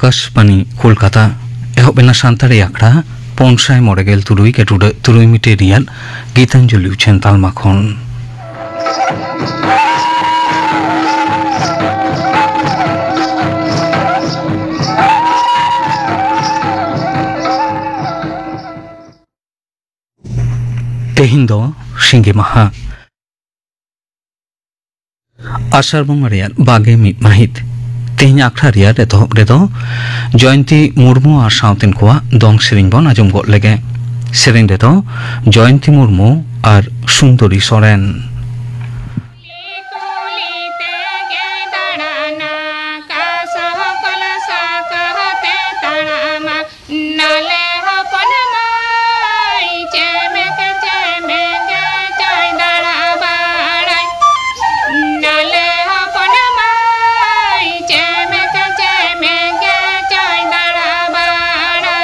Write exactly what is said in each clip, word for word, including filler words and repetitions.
ᱟᱠᱟᱥᱵᱟᱱᱤ ᱠᱳᱞᱠᱟᱛᱟ᱾ ᱮᱦᱚᱵ ᱮᱱᱟ ᱥᱟᱱᱛᱟᱲᱤ ᱟᱠᱷᱲᱟ ᱯᱩᱱ ᱥᱟᱭ ᱢᱚᱬᱮ ᱜᱮᱞ ᱛᱩᱨᱩᱭ ᱜᱮᱴᱩᱰᱟᱹᱜ ᱛᱩᱨᱩᱭ ᱢᱤᱴᱟᱨ ᱨᱮᱭᱟᱜ ᱜᱤᱛᱟᱧᱡᱚᱞᱤ ᱩᱪᱷᱟᱹᱱ ᱛᱟᱞᱢᱟ ᱠᱷᱚᱱ᱾ ᱛᱮᱦᱮᱧ ᱫᱚ ᱥᱤᱸᱜᱤ ᱢᱟᱦᱟ, ᱟᱥᱟᱲ ᱵᱚᱸᱜᱟ ᱨᱮᱭᱟᱜ ᱵᱟᱜᱮ ᱢᱤᱫ ᱢᱟᱹᱦᱤᱛ᱾ ᱛᱮᱦᱮᱧ ᱟᱠᱷᱲᱟ ᱨᱮᱭᱟᱜ ᱮᱛᱚᱦᱚᱵ ᱨᱮᱫᱚ ᱡᱚᱭᱚᱱᱛᱤ ᱢᱩᱨᱢᱩ ᱟᱨ ᱥᱟᱶᱛᱮᱱ ᱠᱚᱣᱟᱜ ᱫᱚᱝ ᱥᱮᱨᱮᱧ ᱵᱚᱱ ᱟᱸᱡᱚᱢ ᱜᱚᱫ ᱞᱮᱜᱮ᱾ ᱥᱮᱨᱮᱧ ᱨᱮᱫᱚ ᱡᱚᱭᱚᱱᱛᱤ ᱢᱩᱨᱢᱩ ᱟᱨ ᱥᱩᱱᱫᱚᱨᱤ ᱥᱚᱨᱮᱱ᱾ ᱠᱩᱞᱤ ᱛᱮᱜᱮ ᱫᱟᱬᱟᱱᱟ, ᱠᱟᱥᱟ ᱦᱚᱠᱞ ᱥᱟᱠᱟᱦᱟᱛᱮ ᱛᱟᱲᱟᱢᱟ᱾ ᱱᱟᱞᱮ ᱦᱚᱯᱚᱱ ᱢᱟᱹᱭ, ᱪᱮᱢᱮᱠ ᱪᱮᱢᱮᱠ ᱪᱟᱭ ᱫᱟᱬᱟ ᱵᱟᱲᱟᱭ᱾ ᱱᱟᱞᱮ ᱦᱚᱯᱚᱱ ᱢᱟᱹᱭ, ᱪᱮᱢᱮᱠ ᱪᱮᱢᱮᱠ ᱪᱟᱭ ᱫᱟᱬᱟ ᱵᱟᱲᱟᱭ᱾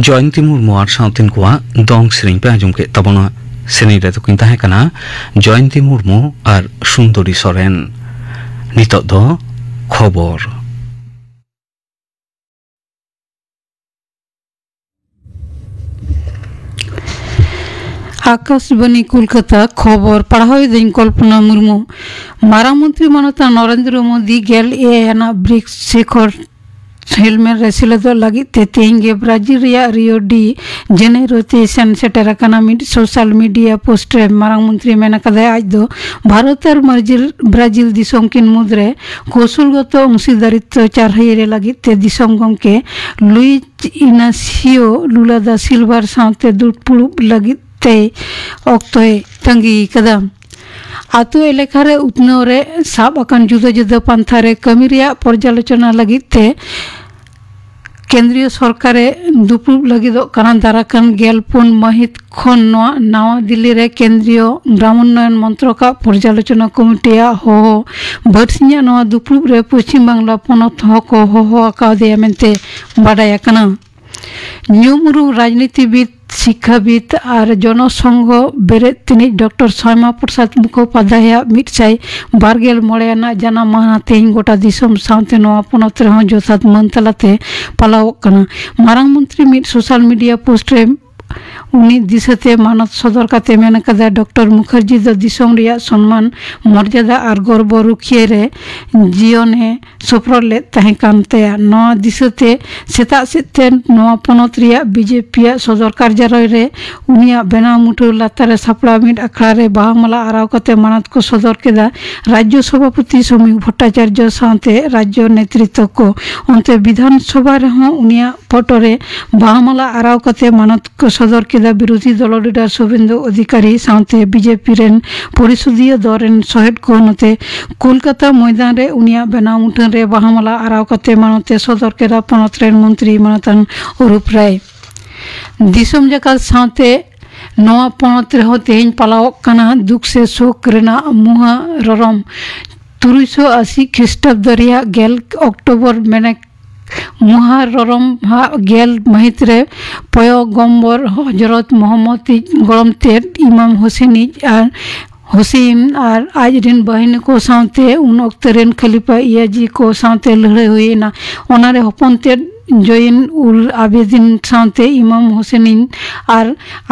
ᱡᱚᱭᱚᱱᱛᱤ ᱢᱩᱨᱢᱩ ᱟᱨ ᱥᱟᱶᱛᱮᱱ ᱠᱚᱣᱟᱜ ᱫᱚᱝ ᱥᱮᱨᱮᱧ ᱯᱮ ᱟᱸᱡᱚᱢ ᱠᱮᱫ ᱛᱟᱵᱚᱱᱟ᱾ ᱥᱮᱨᱮᱧ ᱨᱮᱫᱚ ᱠᱤᱱ ᱛᱟᱦᱮᱸ ᱠᱟᱱᱟ ᱡᱚᱭᱚᱱᱛᱤ ᱢᱩᱨᱢᱩ ᱟᱨ ᱥᱩᱱᱫᱚᱨᱤ ᱥᱚᱨᱮᱱ᱾ ᱱᱤᱛᱚᱜ ᱫᱚ ᱠᱷᱚᱵᱚᱨ᱾ ᱟᱠᱟᱥᱵᱟᱱᱤ ᱠᱳᱞᱠᱟᱛᱟ, ᱠᱷᱚᱵᱚᱨ ᱯᱟᱲᱦᱟᱣ ᱮᱫᱟᱹᱧ ᱠᱚᱞᱯᱚᱱᱟ ᱢᱩᱨᱢᱩ᱾ ᱢᱟᱨᱟᱝ ᱢᱚᱱᱛᱨᱤ ᱢᱟᱱᱚᱛᱟᱱ ᱱᱚᱨᱮᱱᱫᱨᱚ ᱢᱳᱫᱤ ᱜᱮᱞ ᱮᱭᱟᱭ ᱟᱱᱟᱜ ᱵᱨᱤᱠᱥ ᱥᱤᱠᱷᱚᱨ ᱦᱮᱞᱢᱮᱴ ᱨᱮ ᱥᱮᱞᱮᱫᱚᱜ ᱞᱟᱹᱜᱤᱫ ᱛᱮ ᱛᱮᱦᱮᱧ ᱜᱮ ᱵᱨᱟᱡᱤᱞ ᱨᱮᱭᱟᱜ ᱨᱤᱭᱳ ᱰᱤ ᱡᱮᱱᱮᱨᱳ ᱛᱮ ᱥᱮᱱ ᱥᱮᱴᱮᱨ ᱟᱠᱟᱱᱟ᱾ ᱢᱤᱫ ᱥᱳᱥᱟᱞ ᱢᱤᱰᱤᱭᱟ ᱯᱳᱥᱴ ᱨᱮ ᱢᱟᱨᱟᱝ ᱢᱚᱱᱛᱨᱤ ᱢᱮᱱ ᱟᱠᱟᱫᱟᱭ, ᱟᱡ ᱫᱚ ᱵᱷᱟᱨᱚᱛ ᱟᱨ ᱵᱨᱟᱡᱤᱞ, ᱵᱨᱟᱡᱤᱞ ᱫᱤᱥᱚᱢ ᱠᱤᱱ ᱢᱩᱫᱽᱨᱮ ᱠᱳᱥᱚᱞᱜᱚᱛᱚ ᱚᱝᱥᱤᱫᱟᱨᱤᱛᱛᱚ ᱪᱟᱨᱦᱟᱭ ᱨᱮ ᱞᱟᱹᱜᱤᱫ ᱛᱮ ᱫᱤᱥᱚᱢ ᱜᱚᱢᱠᱮ ᱞᱩᱭᱤᱡ ᱤᱱᱟᱥᱤᱭᱳ ᱞᱩᱞᱟ ᱫᱟ ᱥᱤᱞᱵᱷᱟᱨ ᱥᱟᱶᱛᱮ ᱫᱩᱯᱲᱩᱵ ᱞᱟᱹᱜᱤᱫ ᱛᱮᱭ ᱚᱠᱛᱚᱭ ᱛᱟᱺᱜᱤ ᱠᱟᱫᱟ᱾ ᱟᱛᱳ ᱮᱞᱟᱠᱟ ᱨᱮ ᱩᱛᱱᱟᱹᱣ ᱨᱮ ᱥᱟᱵ ᱟᱠᱟᱱ ᱡᱩᱫᱟᱹ ᱡᱩᱫᱟᱹ ᱯᱟᱱᱛᱷᱟ ᱨᱮ ᱠᱟᱹᱢᱤ ᱨᱮᱭᱟᱜ ᱯᱚᱨᱡᱟᱞᱳᱪᱚᱱᱟ ᱞᱟᱹᱜᱤᱫ ᱛᱮ ᱠᱮᱱᱫᱨᱤᱭᱚ ᱥᱚᱨᱠᱟᱨ ᱮ ᱫᱩᱯᱲᱩᱵ ᱞᱟᱹᱜᱤᱫᱚᱜ ᱠᱟᱱᱟ᱾ ᱫᱟᱨᱟᱠᱟᱱ ᱜᱮᱞ ᱯᱩᱱ ᱢᱟᱹᱦᱤᱛ ᱠᱷᱚᱱ ᱱᱚᱣᱟ ᱱᱟᱣᱟ ᱫᱤᱞᱞᱤ ᱨᱮ ᱠᱮᱱᱫᱨᱤᱭᱚ ᱜᱨᱟᱢᱳᱱᱱᱚᱭᱚᱱ ᱢᱚᱱᱛᱨᱚᱠᱟᱜ ᱯᱚᱨᱡᱟᱞᱳᱪᱚᱱᱟ ᱠᱚᱢᱤᱴᱤᱭᱟᱜ ᱦᱚᱦᱚ ᱵᱟᱹᱨᱥᱤᱧᱟᱜ ᱱᱚᱣᱟ ᱫᱩᱯᱲᱩᱵ ᱨᱮ ᱯᱚᱪᱷᱤᱢ ᱵᱟᱝᱞᱟ ᱯᱚᱱᱚᱛ ᱦᱚᱸᱠᱚ ᱦᱚᱦᱚ ᱟᱠᱟᱣᱫᱮᱭᱟ ᱢᱮᱱᱛᱮ ᱵᱟᱰᱟᱭ ᱟᱠᱟᱱᱟ᱾ ᱧᱩᱢ ᱩᱨᱩᱢ ᱨᱟᱡᱽᱱᱤᱛᱤᱵᱤᱫ, ᱥᱤᱠᱠᱷᱟᱵᱤᱫ ᱟᱨ ᱡᱚᱱᱚᱥᱚᱝᱜᱷᱚ ᱵᱮᱨᱮᱫ ᱛᱤᱱᱤᱡ ᱰᱚᱠᱴᱚᱨ ᱥᱭᱟᱢᱟ ᱯᱨᱚᱥᱟᱫᱽ ᱢᱩᱠᱷᱳᱯᱟᱫᱷᱭᱟᱭᱟᱜ ᱢᱤᱫ ᱥᱟᱭ ᱵᱟᱨ ᱜᱮᱞ ᱢᱚᱬᱮ ᱟᱱᱟᱜ ᱡᱟᱱᱟᱢ ᱢᱟᱦᱟ ᱛᱮᱦᱮᱧ ᱜᱚᱴᱟ ᱫᱤᱥᱚᱢ ᱥᱟᱶᱛᱮ ᱱᱚᱣᱟ ᱯᱚᱱᱚᱛ ᱨᱮᱦᱚᱸ ᱡᱚᱛᱷᱟᱛ ᱢᱟᱹᱱ ᱛᱟᱞᱟᱛᱮ ᱯᱟᱞᱟᱣᱚᱜ ᱠᱟᱱᱟ᱾ ᱢᱟᱨᱟᱝ ᱢᱚᱱᱛᱨᱤ ᱢᱤᱫ ᱥᱳᱥᱟᱞ ᱢᱤᱰᱤᱭᱟ ᱯᱳᱥᱴ ᱨᱮ ᱩᱱᱤ ᱫᱤᱥᱟᱹᱛᱮ ᱢᱟᱱᱚᱛ ᱥᱚᱫᱚᱨ ᱠᱟᱛᱮ ᱢᱮᱱ ᱟᱠᱟᱫᱟ, ᱰᱚᱠᱴᱚᱨ ᱢᱩᱠᱷᱟᱨᱡᱤ ᱫᱚ ᱫᱤᱥᱚᱢ ᱨᱮᱭᱟᱜ ᱥᱚᱱᱢᱟᱱ, ᱢᱚᱨᱡᱟᱫᱟ ᱟᱨ ᱜᱚᱨᱵᱚ ᱨᱩᱠᱷᱤᱭᱟᱹ ᱨᱮ ᱡᱤᱭᱚᱱᱮ ᱥᱚᱯᱨᱚᱫ ᱞᱮᱫ ᱛᱟᱦᱮᱸ ᱠᱟᱱ ᱛᱟᱭᱟ᱾ ᱱᱚᱣᱟ ᱫᱤᱥᱟᱹᱛᱮ ᱥᱮᱛᱟᱜ ᱥᱮᱫ ᱛᱮ ᱱᱚᱣᱟ ᱯᱚᱱᱚᱛ ᱨᱮᱭᱟᱜ ᱵᱤᱡᱮᱯᱤ ᱟᱜ ᱥᱚᱫᱚᱨ ᱠᱟᱨᱡᱟᱞᱚᱭ ᱨᱮ ᱩᱱᱤᱭᱟᱜ ᱵᱮᱱᱟᱣ ᱢᱩᱴᱷᱟᱹᱱ ᱞᱟᱛᱟᱨ ᱨᱮ ᱥᱟᱯᱲᱟᱣ ᱢᱤᱫ ᱟᱠᱷᱲᱟ ᱨᱮ ᱵᱟᱦᱟ ᱢᱟᱞᱟ ᱟᱨᱟᱣ ᱠᱟᱛᱮ ᱢᱟᱱᱚᱛ ᱠᱚ ᱥᱚᱫᱚᱨ ᱠᱮᱫᱟ ᱨᱟᱡᱽᱡᱚ ᱥᱚᱵᱷᱟᱯᱚᱛᱤ ᱥᱚᱢᱤᱠ ᱵᱷᱚᱴᱴᱟᱪᱟᱨᱡᱚ ᱥᱟᱶᱛᱮ ᱨᱟᱡᱽᱡᱚ ᱱᱮᱛᱨᱤᱛᱵ ᱠᱚ᱾ ᱚᱱᱛᱮ ᱵᱤᱫᱷᱟᱱ ᱥᱚᱵᱷᱟ ᱨᱮᱦᱚᱸ ᱩᱱᱤᱭᱟᱜ ᱯᱷᱳᱴᱳ ᱨᱮ ᱵᱟᱦᱟ ᱢᱟᱞᱟ ᱟᱨᱟᱣ ᱠᱟᱛᱮ ᱢᱟᱱᱚᱛ ᱠᱚ ᱥᱚᱫᱚᱨ ᱠᱮᱫᱟ ᱵᱤᱨᱳᱫᱷᱤ ᱫᱚᱞ ᱞᱤᱰᱟᱨ ᱥᱩᱵᱷᱮᱱᱫᱩ ᱚᱫᱷᱤᱠᱟᱨᱤ ᱥᱟᱶᱛᱮ ᱵᱤᱡᱮᱯᱤ ᱨᱮᱱ ᱯᱚᱨᱤᱥᱚᱫᱤᱭᱟᱹ ᱫᱚᱞ ᱨᱮᱱ ᱥᱚᱦᱮᱫ ᱠᱚ᱾ ᱱᱚᱛᱮ ᱠᱳᱞᱠᱟᱛᱟ ᱢᱚᱭᱫᱟᱱ ᱨᱮ ᱩᱱᱤᱭᱟᱜ ᱵᱮᱱᱟᱣ ᱢᱩᱴᱷᱟᱹᱱ ᱨᱮ ᱵᱟᱦᱟ ᱢᱟᱞᱟ ᱟᱨᱟᱣ ᱠᱟᱛᱮ ᱢᱟᱱᱚᱛ ᱮ ᱥᱚᱫᱚᱨ ᱠᱮᱫᱟ ᱯᱚᱱᱚᱛ ᱨᱮᱱ ᱢᱚᱱᱛᱨᱤ ᱢᱟᱱᱚᱛᱟᱱ ᱚᱨᱩᱯ ᱨᱟᱭ᱾ ᱫᱤᱥᱚᱢ ᱡᱟᱠᱟᱛ ᱥᱟᱶᱛᱮ ᱱᱚᱣᱟ ᱯᱚᱱᱚᱛ ᱨᱮᱦᱚᱸ ᱛᱮᱦᱮᱧ ᱯᱟᱞᱟᱣᱚᱜ ᱠᱟᱱᱟ ᱫᱩᱠ ᱥᱮ ᱥᱳᱠ ᱨᱮᱱᱟᱜ ᱢᱩᱦᱟ ᱨᱚᱨᱚᱢ᱾ ᱛᱩᱨᱩᱭ ᱥᱚ ᱟᱥᱤ ᱠᱷᱨᱤᱥᱴᱟᱵᱫᱚ ᱨᱮᱭᱟᱜ ᱜᱮᱞ ᱚᱠᱴᱳᱵᱚᱨ ᱢᱮᱱᱮᱠ ᱢᱩᱦᱟᱨᱨᱚᱢ ᱦᱟᱜ ᱜᱮᱞ ᱢᱟᱹᱦᱤᱛ ᱨᱮ ᱯᱚᱭᱚᱜᱚᱢᱵᱚᱨ ᱦᱚᱡᱨᱚᱛ ᱢᱚᱦᱚᱢᱢᱚᱫᱤᱡ ᱜᱚᱲᱚᱢ ᱛᱮᱫ ᱤᱢᱟᱢ ᱦᱩᱥᱮᱱᱤᱡ ᱟᱨ ᱦᱩᱥᱮᱱ ᱟᱨ ᱟᱡ ᱨᱮᱱ ᱵᱟᱹᱦᱤᱱᱤ ᱠᱚ ᱥᱟᱶᱛᱮ ᱩᱱ ᱚᱠᱛᱮ ᱨᱮᱱ ᱠᱷᱟᱞᱤᱯᱟ ᱤᱭᱟᱡᱤ ᱠᱚ ᱥᱟᱶᱛᱮ ᱞᱟᱹᱲᱦᱟᱹᱭ ᱦᱩᱭ ᱮᱱᱟ᱾ ᱚᱱᱟᱨᱮ ᱦᱚᱯᱚᱱ ᱛᱮᱫ ᱡᱚᱭᱤᱱ ᱩᱞ ᱟᱵᱮᱫᱤᱱ ᱥᱟᱶᱛᱮ ᱤᱢᱟᱢ ᱦᱩᱥᱮᱱᱤᱱ ᱟᱨ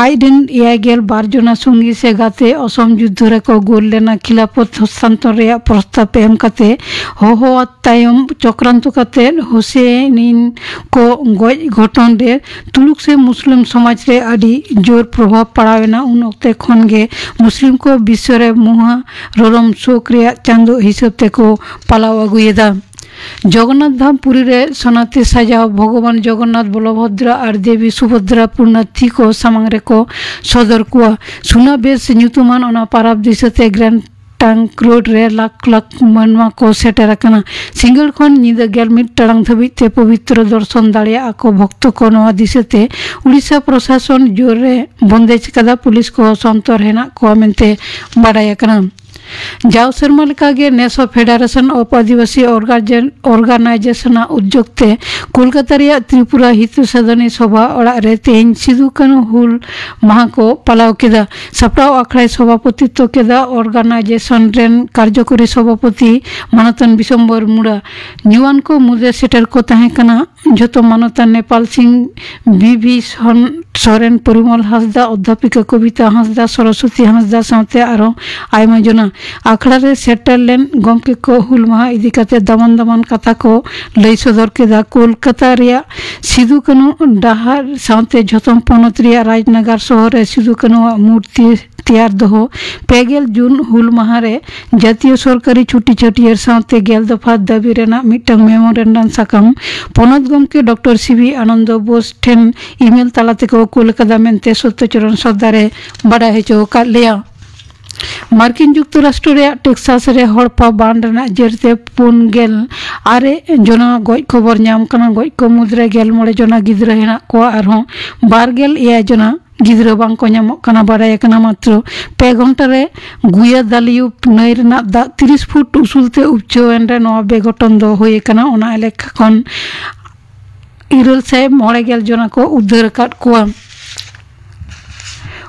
ᱟᱡ ᱨᱮᱱ ᱮᱭᱟᱭ ᱜᱮᱞ ᱵᱟᱨ ᱡᱚᱱᱟ ᱥᱚᱝᱜᱤ ᱥᱮ ᱜᱟᱛᱮ ᱚᱥᱚᱢ ᱡᱩᱫᱽᱫᱷᱚ ᱨᱮᱠᱚ ᱜᱳᱞ ᱞᱮᱱᱟ᱾ ᱠᱷᱤᱞᱟᱯᱚᱛ ᱦᱚᱥᱛᱟᱱᱛᱚᱨ ᱨᱮᱭᱟᱜ ᱯᱨᱚᱥᱛᱟᱵ ᱮᱢ ᱠᱟᱛᱮ ᱦᱚᱦᱚᱣᱟᱫ ᱛᱟᱭᱚᱢ ᱪᱚᱠᱨᱟᱱᱛᱚ ᱠᱟᱛᱮ ᱦᱩᱥᱮᱱᱤᱱ ᱠᱚ ᱜᱚᱡ ᱜᱷᱚᱴᱚᱱ ᱨᱮ ᱛᱩᱲᱩᱠ ᱥᱮ ᱢᱩᱥᱞᱤᱢ ᱥᱚᱢᱟᱡᱽ ᱨᱮ ᱟᱹᱰᱤ ᱡᱳᱨ ᱯᱨᱚᱵᱷᱟᱵᱽ ᱯᱟᱲᱟᱣ ᱮᱱᱟ᱾ ᱩᱱ ᱚᱠᱛᱮ ᱠᱷᱚᱱ ᱜᱮ ᱢᱩᱥᱞᱤᱢ ᱠᱚ ᱵᱤᱥᱥᱚ ᱨᱮ ᱢᱩᱦᱟ ᱨᱚᱨᱚᱢ ᱥᱳᱠ ᱨᱮᱭᱟᱜ ᱪᱟᱸᱫᱳ ᱦᱤᱥᱟᱹᱵ ᱛᱮᱠᱚ ᱯᱟᱞᱟᱣ ᱟᱹᱜᱩᱭᱮᱫᱟ᱾ ᱡᱚᱜᱚᱱᱱᱟᱛᱷ ᱫᱷᱟᱢ ᱯᱩᱨᱤ ᱨᱮ ᱥᱚᱱᱟᱛᱮ ᱥᱟᱡᱟᱣ ᱵᱷᱚᱜᱚᱵᱟᱱ ᱡᱚᱜᱚᱱᱱᱟᱛᱷ, ᱵᱚᱞᱚᱵᱷᱚᱫᱨᱟ ᱟᱨ ᱫᱮᱵᱤ ᱥᱩᱵᱷᱚᱫᱨᱟ ᱯᱩᱨᱱᱟᱛᱷᱤ ᱠᱚ ᱥᱟᱢᱟᱝ ᱨᱮᱠᱚ ᱥᱚᱫᱚᱨ ᱠᱚᱣᱟ᱾ ᱥᱩᱱᱟ ᱵᱮᱥ ᱧᱩᱛᱩᱢᱟᱱ ᱚᱱᱟ ᱯᱟᱨᱟᱵᱽ ᱫᱤᱥᱟᱹᱛᱮ ᱜᱨᱮᱱᱰ ᱴᱟᱝᱠ ᱨᱳᱰ ᱨᱮ ᱞᱟᱠᱷ ᱞᱟᱠᱷ ᱢᱟᱱᱣᱟ ᱠᱚ ᱥᱮᱴᱮᱨ ᱟᱠᱟᱱᱟ᱾ ᱥᱤᱸᱜᱟᱹᱲ ᱠᱷᱚᱱ ᱧᱤᱫᱟᱹ ᱜᱮᱞ ᱢᱤᱫ ᱴᱟᱲᱟᱝ ᱫᱷᱟᱹᱵᱤᱡ ᱛᱮ ᱯᱚᱵᱤᱛᱨᱚ ᱫᱚᱨᱥᱚᱱ ᱫᱟᱲᱮᱭᱟᱜᱼᱟ ᱠᱚ ᱵᱷᱚᱠᱛᱚ ᱠᱚ᱾ ᱱᱚᱣᱟ ᱫᱤᱥᱟᱹᱛᱮ ᱩᱲᱤᱥᱥᱟ ᱯᱨᱚᱥᱟᱥᱚᱱ ᱡᱳᱨ ᱨᱮ ᱵᱚᱱᱫᱮᱡᱽ ᱠᱟᱫᱟ᱾ ᱯᱩᱞᱤᱥ ᱠᱚ ᱥᱚᱱᱛᱚᱨ ᱦᱮᱱᱟᱜ ᱠᱚᱣᱟ ᱢᱮᱱᱛᱮ ᱵᱟᱰᱟᱭ ᱟᱠᱟᱱᱟ᱾ ᱡᱟᱣ ᱥᱮᱨᱢᱟ ᱞᱮᱠᱟᱜᱮ ᱱᱮᱥ ᱦᱚᱸ ᱯᱷᱮᱰᱟᱨᱮᱥᱚᱱ ᱚᱯᱷ ᱟᱹᱫᱤᱵᱟᱹᱥᱤ ᱚᱨᱜᱟᱡᱮᱱ-, ᱚᱨᱜᱟᱱᱟᱭᱡᱮᱥᱚᱱᱟᱜ ᱩᱫᱽᱡᱳᱜᱽ ᱛᱮ ᱠᱳᱞᱠᱟᱛᱟ ᱨᱮᱭᱟᱜ ᱛᱨᱤᱯᱩᱨᱟ ᱦᱤᱛ ᱥᱟᱫᱷᱟᱱᱤ ᱥᱚᱵᱷᱟ ᱚᱲᱟᱜ ᱨᱮ ᱛᱮᱦᱮᱧ ᱥᱤᱫᱩ ᱠᱟᱹᱱᱦᱩ ᱦᱩᱞ ᱢᱟᱦᱟ ᱠᱚ ᱯᱟᱞᱟᱣ ᱠᱮᱫᱟ᱾ ᱥᱟᱯᱲᱟᱣ ᱟᱠᱷᱲᱟᱭ ᱥᱚᱵᱷᱟᱯᱚᱛᱤᱛᱣᱚ ᱠᱮᱫᱟ ᱚᱨᱜᱟᱱᱟᱭᱡᱮᱥᱚᱱ ᱨᱮᱱ ᱠᱟᱨᱡᱚᱠᱚᱨᱤ ᱥᱚᱵᱷᱟᱯᱚᱛᱤ ᱢᱟᱱᱚᱛᱟᱱ ᱵᱤᱥᱚᱢᱵᱚᱨ ᱢᱩᱲᱟ᱾ ᱧᱩᱣᱟᱱ ᱠᱚ ᱢᱩᱫᱽᱨᱮ ᱥᱮᱴᱮᱨ ᱠᱚ ᱛᱟᱦᱮᱸ ᱠᱟᱱᱟ ᱡᱷᱚᱛᱚ ᱢᱟᱱᱚᱛᱟᱱ ᱱᱮᱯᱟᱞ ᱥᱤᱝ, ᱵᱤ ᱵᱷᱤ ᱥᱚᱱ-, ᱥᱚᱨᱮᱱ, ᱯᱚᱨᱤᱢᱚᱞ ᱦᱟᱸᱥᱫᱟ, ᱚᱫᱽᱫᱷᱟᱯᱤᱠᱟ ᱠᱚᱵᱤᱛᱟ ᱦᱟᱸᱥᱫᱟ, ᱥᱚᱨᱚᱥᱚᱛᱤ ᱦᱟᱸᱥᱫᱟ ᱥᱟᱶᱛᱮ ᱟᱨᱦᱚᱸ ᱟᱭᱢᱟ ᱡᱚᱱᱟ᱾ ᱟᱠᱷᱲᱟ ᱨᱮ ᱥᱮᱴᱮᱨ ᱞᱮᱱ ᱜᱚᱢᱠᱮ ᱠᱚ ᱦᱩᱞ ᱢᱟᱦᱟ ᱤᱫᱤ ᱠᱟᱛᱮ ᱫᱟᱢᱟᱱ ᱫᱟᱢᱟᱱ ᱠᱟᱛᱷᱟ ᱠᱚ ᱞᱟᱹᱭ ᱥᱚᱫᱚᱨ ᱠᱮᱫᱟ᱾ ᱠᱳᱞᱠᱟᱛᱟ ᱨᱮᱭᱟᱜ ᱥᱤᱫᱩ ᱠᱟᱹᱱᱦᱩ ᱰᱟᱦᱟᱨ ᱥᱟᱶᱛᱮ ᱡᱷᱚᱛᱚᱢ ᱯᱚᱱᱚᱛ ᱨᱮᱭᱟᱜ ᱨᱟᱡᱽᱱᱟᱜᱟᱨ ᱥᱚᱦᱚᱨ ᱨᱮ ᱥᱤᱫᱩ ᱠᱟᱹᱱᱦᱩᱣᱟᱜ ᱢᱩᱨᱛᱤ ᱛᱮᱭᱟᱨ ᱫᱚᱦᱚ᱾ ᱯᱮ ᱜᱮᱞ ᱡᱩᱱ ᱦᱩᱞ ᱢᱟᱦᱟ ᱨᱮ ᱡᱟᱹᱛᱤᱭᱚ ᱥᱚᱨᱠᱟᱨᱤ ᱪᱷᱩᱴᱤ ᱪᱷᱟᱹᱴᱭᱟᱹᱨ ᱥᱟᱶᱛᱮ ᱜᱮᱞ ᱫᱚᱯᱷᱟ ᱫᱟᱹᱵᱤ ᱨᱮᱱᱟᱜ ᱢᱤᱫᱴᱟᱝ ᱢᱮᱢᱳᱨᱮᱱᱰᱟᱢ ᱥᱟᱠᱟᱢ ᱯᱚᱱᱚᱛ ᱜᱚᱢᱠᱮ doctor C B Ananda Bose ᱴᱷᱮᱱ ᱤᱢᱮᱞ ᱛᱟᱞᱟ ᱛᱮᱠᱚ ᱠᱩᱞ ᱟᱠᱟᱫᱟ ᱢᱮᱱᱛᱮ ᱥᱚᱛᱭᱚ ᱪᱚᱨᱚᱱ ᱥᱚᱨᱫᱟᱨ ᱮ ᱵᱟᱰᱟᱭ ᱦᱚᱪᱚ ᱟᱠᱟᱫ ᱞᱮᱭᱟ᱾ ᱢᱟᱨᱠᱤᱱ ᱡᱩᱠᱛᱚᱨᱟᱥᱴᱨᱚ ᱨᱮᱭᱟᱜ ᱴᱮᱠᱥᱟᱥ ᱨᱮ ᱦᱚᱲᱯᱟ ᱵᱟᱱ ᱨᱮᱱᱟᱜ ᱡᱮᱨ ᱛᱮ ᱯᱩᱱ ᱜᱮᱞ ᱟᱨᱮ ᱡᱚᱱᱟ ᱜᱚᱡ ᱠᱷᱚᱵᱚᱨ ᱧᱟᱢ ᱠᱟᱱᱟ᱾ ᱜᱚᱡ ᱠᱚ ᱢᱩᱫᱽᱨᱮ ᱜᱮᱞ ᱢᱚᱬᱮ ᱡᱚᱱᱟ ᱜᱤᱫᱽᱨᱟᱹ ᱦᱮᱱᱟᱜ ᱠᱚᱣᱟ᱾ ᱟᱨᱦᱚᱸ ᱵᱟᱨ ᱜᱮᱞ ᱮᱭᱟᱭ ᱡᱚᱱᱟ ᱜᱤᱫᱽᱨᱟᱹ ᱵᱟᱝ ᱠᱚ ᱧᱟᱢᱚᱜ ᱠᱟᱱᱟ᱾ ᱵᱟᱰᱟᱭ ᱟᱠᱟᱱᱟ, ᱢᱟᱛᱨᱚ ᱯᱮ ᱜᱷᱚᱱᱴᱟ ᱨᱮ ᱜᱩᱭᱟᱫᱟᱞᱤᱭᱩᱯ ᱱᱟᱹᱭ ᱨᱮᱱᱟᱜ ᱫᱟᱜ ᱛᱤᱨᱤᱥ ᱯᱷᱩᱴ ᱩᱥᱩᱞ ᱛᱮ ᱩᱯᱪᱟᱹᱣ ᱮᱱ ᱨᱮ ᱱᱚᱣᱟ ᱵᱮᱜᱷᱚᱴᱚᱱ ᱫᱚ ᱦᱩᱭ ᱟᱠᱟᱱᱟ᱾ ᱚᱱᱟ ᱮᱞᱟᱠᱟ ᱠᱷᱚᱱ ᱤᱨᱟᱹᱞ ᱥᱟᱭ ᱢᱚᱬᱮ ᱜᱮᱞ ᱡᱚᱱᱟ ᱠᱚ ᱩᱫᱽᱫᱷᱟᱹᱨ ᱟᱠᱟᱫ ᱠᱚᱣᱟ᱾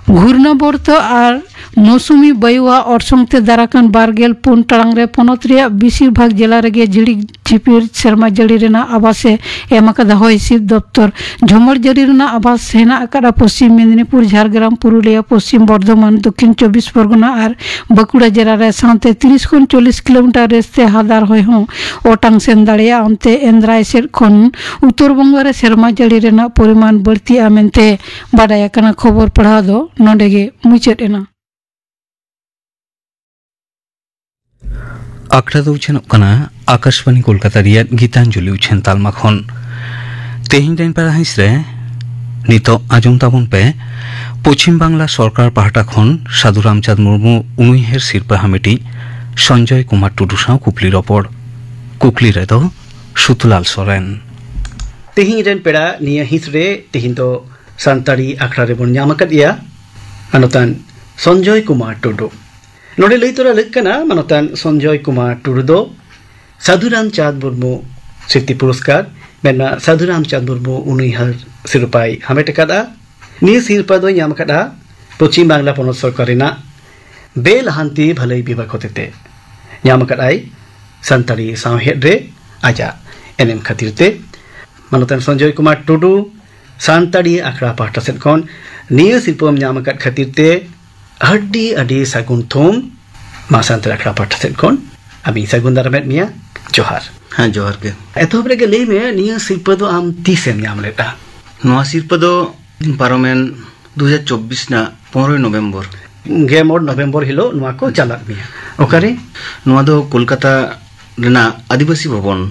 ᱜᱷᱩᱨᱱᱟᱵᱚᱨᱛᱚ ᱟᱨ ᱢᱳᱥᱩᱢᱤ ᱵᱟᱭᱩᱣᱟᱜ ᱚᱨᱥᱚᱝ ᱛᱮ ᱫᱟᱨᱟᱠᱟᱱ ᱵᱟᱨ ᱜᱮᱞ ᱯᱩᱱ ᱴᱟᱲᱟᱝ ᱨᱮ ᱯᱚᱱᱚᱛ ᱨᱮᱭᱟᱜ ᱵᱮᱥᱤᱨ ᱵᱷᱟᱜᱽ ᱡᱮᱞᱟ ᱨᱮᱜᱮ ᱡᱷᱤᱲᱤᱠ ᱡᱷᱤᱯᱤᱨ ᱥᱮᱨᱢᱟ ᱡᱟᱹᱲᱤ ᱨᱮᱱᱟᱜ ᱟᱵᱷᱟᱥ ᱮ ᱮᱢ ᱟᱠᱟᱫᱟ᱾ ᱦᱚᱭ ᱦᱤᱸᱥᱤᱫ ᱫᱚᱯᱛᱚᱨ᱾ ᱡᱷᱚᱢᱚᱨ ᱡᱟᱹᱲᱤ ᱨᱮᱱᱟᱜ ᱟᱵᱷᱟᱥ ᱦᱮᱱᱟᱜ ᱟᱠᱟᱫᱟ ᱯᱚᱥᱪᱤᱢ ᱢᱮᱫᱤᱱᱤᱯᱩᱨ, ᱡᱷᱟᱲᱜᱨᱟᱢ, ᱯᱩᱨᱩᱞᱤᱭᱟᱹ, ᱯᱚᱥᱪᱤᱢ ᱵᱚᱨᱫᱷᱚᱢᱟᱱ, ᱫᱚᱠᱠᱷᱤᱱ ᱪᱚᱵᱵᱤᱥ ᱯᱚᱨᱜᱚᱱᱟ ᱟᱨ ᱵᱟᱸᱠᱩᱲᱟ ᱡᱮᱞᱟ ᱨᱮ᱾ ᱥᱟᱶᱛᱮ ᱛᱤᱨᱤᱥ ᱠᱷᱚᱱ ᱪᱚᱞᱞᱤᱥ ᱠᱤᱞᱳᱢᱤᱴᱟᱨ ᱨᱮᱥ ᱛᱮ ᱦᱟᱫᱟᱨ ᱦᱚᱭ ᱦᱚᱸ ᱚᱴᱟᱝ ᱥᱮᱱ ᱫᱟᱲᱮᱭᱟᱜᱼᱟ᱾ ᱚᱱᱛᱮ ᱮᱱᱫᱨᱟᱭ ᱥᱮᱫ ᱠᱷᱚᱱ ᱩᱛᱛᱚᱨ ᱵᱚᱝᱜᱚ ᱨᱮ ᱥᱮᱨᱢᱟ ᱡᱟᱹᱲᱤ ᱨᱮᱱᱟᱜ ᱯᱚᱨᱤᱢᱟᱱ ᱵᱟᱹᱲᱛᱤᱜᱼᱟ ᱢᱮᱱᱛᱮ ᱵᱟᱰᱟᱭ ᱟᱠᱟᱱᱟ᱾ ᱠᱷᱚᱵᱚᱨ ᱯᱟᱲᱦᱟᱣ ᱫᱚ ᱱᱚᱰᱮ ᱜᱮ ᱢᱩᱪᱟᱹᱫ ᱮᱱᱟ᱾ ᱟᱠᱷᱲᱟ ᱫᱚ ᱩᱪᱷᱟᱹᱱᱚᱜ ᱠᱟᱱᱟ ᱟᱠᱟᱥᱵᱟᱱᱤ ᱠᱳᱞᱠᱟᱛᱟ ᱨᱮᱭᱟᱜ ᱜᱤᱛᱟᱧᱡᱚᱞᱤ ᱩᱪᱷᱟᱹᱱ ᱛᱟᱞᱢᱟ ᱠᱷᱚᱱ᱾ ᱛᱮᱦᱮᱧ ᱨᱮᱱ ᱯᱮᱲᱟ ᱦᱤᱸᱥ ᱨᱮ ᱱᱤᱛᱚᱜ ᱟᱸᱡᱚᱢ ᱛᱟᱵᱚᱱ ᱯᱮ, ᱯᱚᱪᱷᱤᱢ ᱵᱟᱝᱞᱟ ᱥᱚᱨᱠᱟᱨ ᱯᱟᱦᱴᱟ ᱠᱷᱚᱱ ᱥᱟᱹᱫᱷᱩ ᱨᱟᱢᱪᱟᱸᱫᱽ ᱢᱩᱨᱢᱩ ᱩᱱᱩᱭᱦᱟᱹᱨ ᱥᱤᱨᱯᱟᱹ ᱦᱟᱢᱮᱴᱤᱡ ᱥᱚᱧᱡᱚᱭ ᱠᱩᱢᱟᱨ ᱴᱩᱰᱩ ᱥᱟᱶ ᱠᱩᱠᱞᱤ ᱨᱚᱯᱚᱲ᱾ ᱠᱩᱠᱞᱤ ᱨᱮᱫᱚ ᱥᱩᱛᱞᱟᱞ ᱥᱚᱨᱮᱱ᱾ ᱛᱮᱦᱮᱧ ᱨᱮᱱ ᱯᱮᱲᱟ ᱱᱤᱭᱟᱹ ᱦᱤᱸᱥ ᱨᱮ ᱛᱮᱦᱮᱧ ᱫᱚ ᱥᱟᱱᱛᱟᱲᱤ ᱟᱠᱷᱲᱟ ᱨᱮᱵᱚᱱ ᱧᱟᱢ ᱟᱠᱟᱫ ᱮᱭᱟ ᱢᱟᱱᱚᱛᱟᱱ ᱥᱚᱧᱡᱚᱭ ᱠᱩᱢᱟᱨ ᱴᱩᱰᱩ᱾ ᱱᱚᱰᱮ ᱞᱟᱹᱭ ᱛᱚᱨᱟ ᱞᱟᱹᱠ ᱠᱟᱱᱟ, ᱢᱟᱱᱚᱛᱟᱱ ᱥᱚᱧᱡᱚᱭ ᱠᱩᱢᱟᱨ ᱴᱩᱰᱩ ᱫᱚ ᱥᱟᱹᱫᱷᱩ ᱨᱟᱢᱪᱟᱸᱫᱽ ᱢᱩᱨᱢᱩ ᱥᱨᱤᱛᱤ ᱯᱩᱨᱚᱥᱠᱟᱨ, ᱢᱮᱱᱟ ᱥᱟᱹᱫᱷᱩ ᱨᱟᱢᱪᱟᱸᱫᱽ ᱢᱩᱨᱢᱩ ᱩᱱᱩᱭᱦᱟᱹᱨ ᱥᱤᱨᱯᱟᱭ ᱦᱟᱢᱮᱴ ᱟᱠᱟᱫᱼᱟ᱾ ᱱᱤᱭᱟᱹ ᱥᱤᱨᱯᱟᱹ ᱫᱚᱭ ᱧᱟᱢ ᱟᱠᱟᱫᱼᱟ ᱯᱚᱪᱷᱤᱢ ᱵᱟᱝᱞᱟ ᱯᱚᱱᱚᱛ ᱥᱚᱨᱠᱟᱨ ᱨᱮᱱᱟᱜ ᱵᱮᱞᱟᱦᱟᱱᱛᱤ ᱵᱷᱟᱹᱞᱟᱹᱭ ᱵᱤᱵᱷᱟᱜᱽ ᱦᱚᱛᱮᱛᱮ᱾ ᱧᱟᱢ ᱟᱠᱟᱫᱼᱟᱭ ᱥᱟᱱᱛᱟᱲᱤ ᱥᱟᱶᱦᱮᱫ ᱨᱮ ᱟᱡᱟᱜ ᱮᱱᱮᱢ ᱠᱷᱟᱹᱛᱤᱨ ᱛᱮ᱾ ᱢᱟᱱᱚᱛᱟᱱ ᱥᱚᱧᱡᱚᱭ ᱠᱩᱢᱟᱨ ᱴᱩᱰᱩ, ᱥᱟᱱᱛᱟᱲᱤ ᱟᱠᱷᱲᱟ ᱯᱟᱦᱴᱟ ᱥᱮᱫ ᱠᱷᱚᱱ ᱱᱤᱭᱟᱹ ᱥᱤᱨᱯᱟᱹᱢ ᱧᱟᱢ ᱟᱠᱟᱫ ᱠᱷᱟᱹᱛᱤᱨ ᱛᱮ ᱟᱹᱰᱤ ᱟᱹᱰᱤ ᱥᱟᱹᱜᱩᱱ ᱛᱷᱩᱢ᱾ ᱢᱟ ᱥᱟᱱᱛᱟᱲ ᱟᱠᱷᱲᱟ ᱯᱟᱦᱴᱟ ᱥᱮᱫ ᱠᱷᱚᱱ ᱟᱢᱤᱧ ᱥᱟᱹᱜᱩᱱ ᱫᱟᱨᱟᱢᱮᱫ ᱢᱮᱭᱟ᱾ ᱡᱚᱦᱟᱨ᱾ ᱦᱮᱸ, ᱡᱚᱦᱟᱨ ᱜᱮ᱾ ᱮᱛᱚᱦᱚᱵ ᱨᱮᱜᱮ ᱞᱟᱹᱭ ᱢᱮ, ᱱᱤᱭᱟᱹ ᱥᱤᱨᱯᱟᱹ ᱫᱚ ᱟᱢ ᱛᱤᱥᱮᱢ ᱧᱟᱢ ᱞᱮᱫᱼᱟ? ᱱᱚᱣᱟ ᱥᱤᱨᱯᱟᱹ ᱫᱚ ᱯᱟᱨᱚᱢᱮᱱ ᱫᱩ ᱦᱟᱡᱟᱨ ᱪᱚᱵᱵᱤᱥ ᱨᱮᱱᱟᱜ ᱯᱚᱱᱨᱚᱭ ᱱᱚᱵᱷᱮᱢᱵᱚᱨ᱾ ᱜᱮᱞ ᱢᱚᱬᱮ ᱱᱚᱵᱷᱮᱢᱵᱚᱨ ᱦᱤᱞᱳᱜ ᱱᱚᱣᱟ ᱠᱚ ᱪᱟᱞᱟᱜ ᱢᱮᱭᱟ᱾ ᱚᱠᱟᱨᱮ? ᱱᱚᱣᱟ ᱫᱚ ᱠᱳᱞᱠᱟᱛᱟ ᱨᱮᱱᱟᱜ ᱟᱹᱫᱤᱵᱟᱹᱥᱤ ᱵᱷᱚᱵᱚᱱ,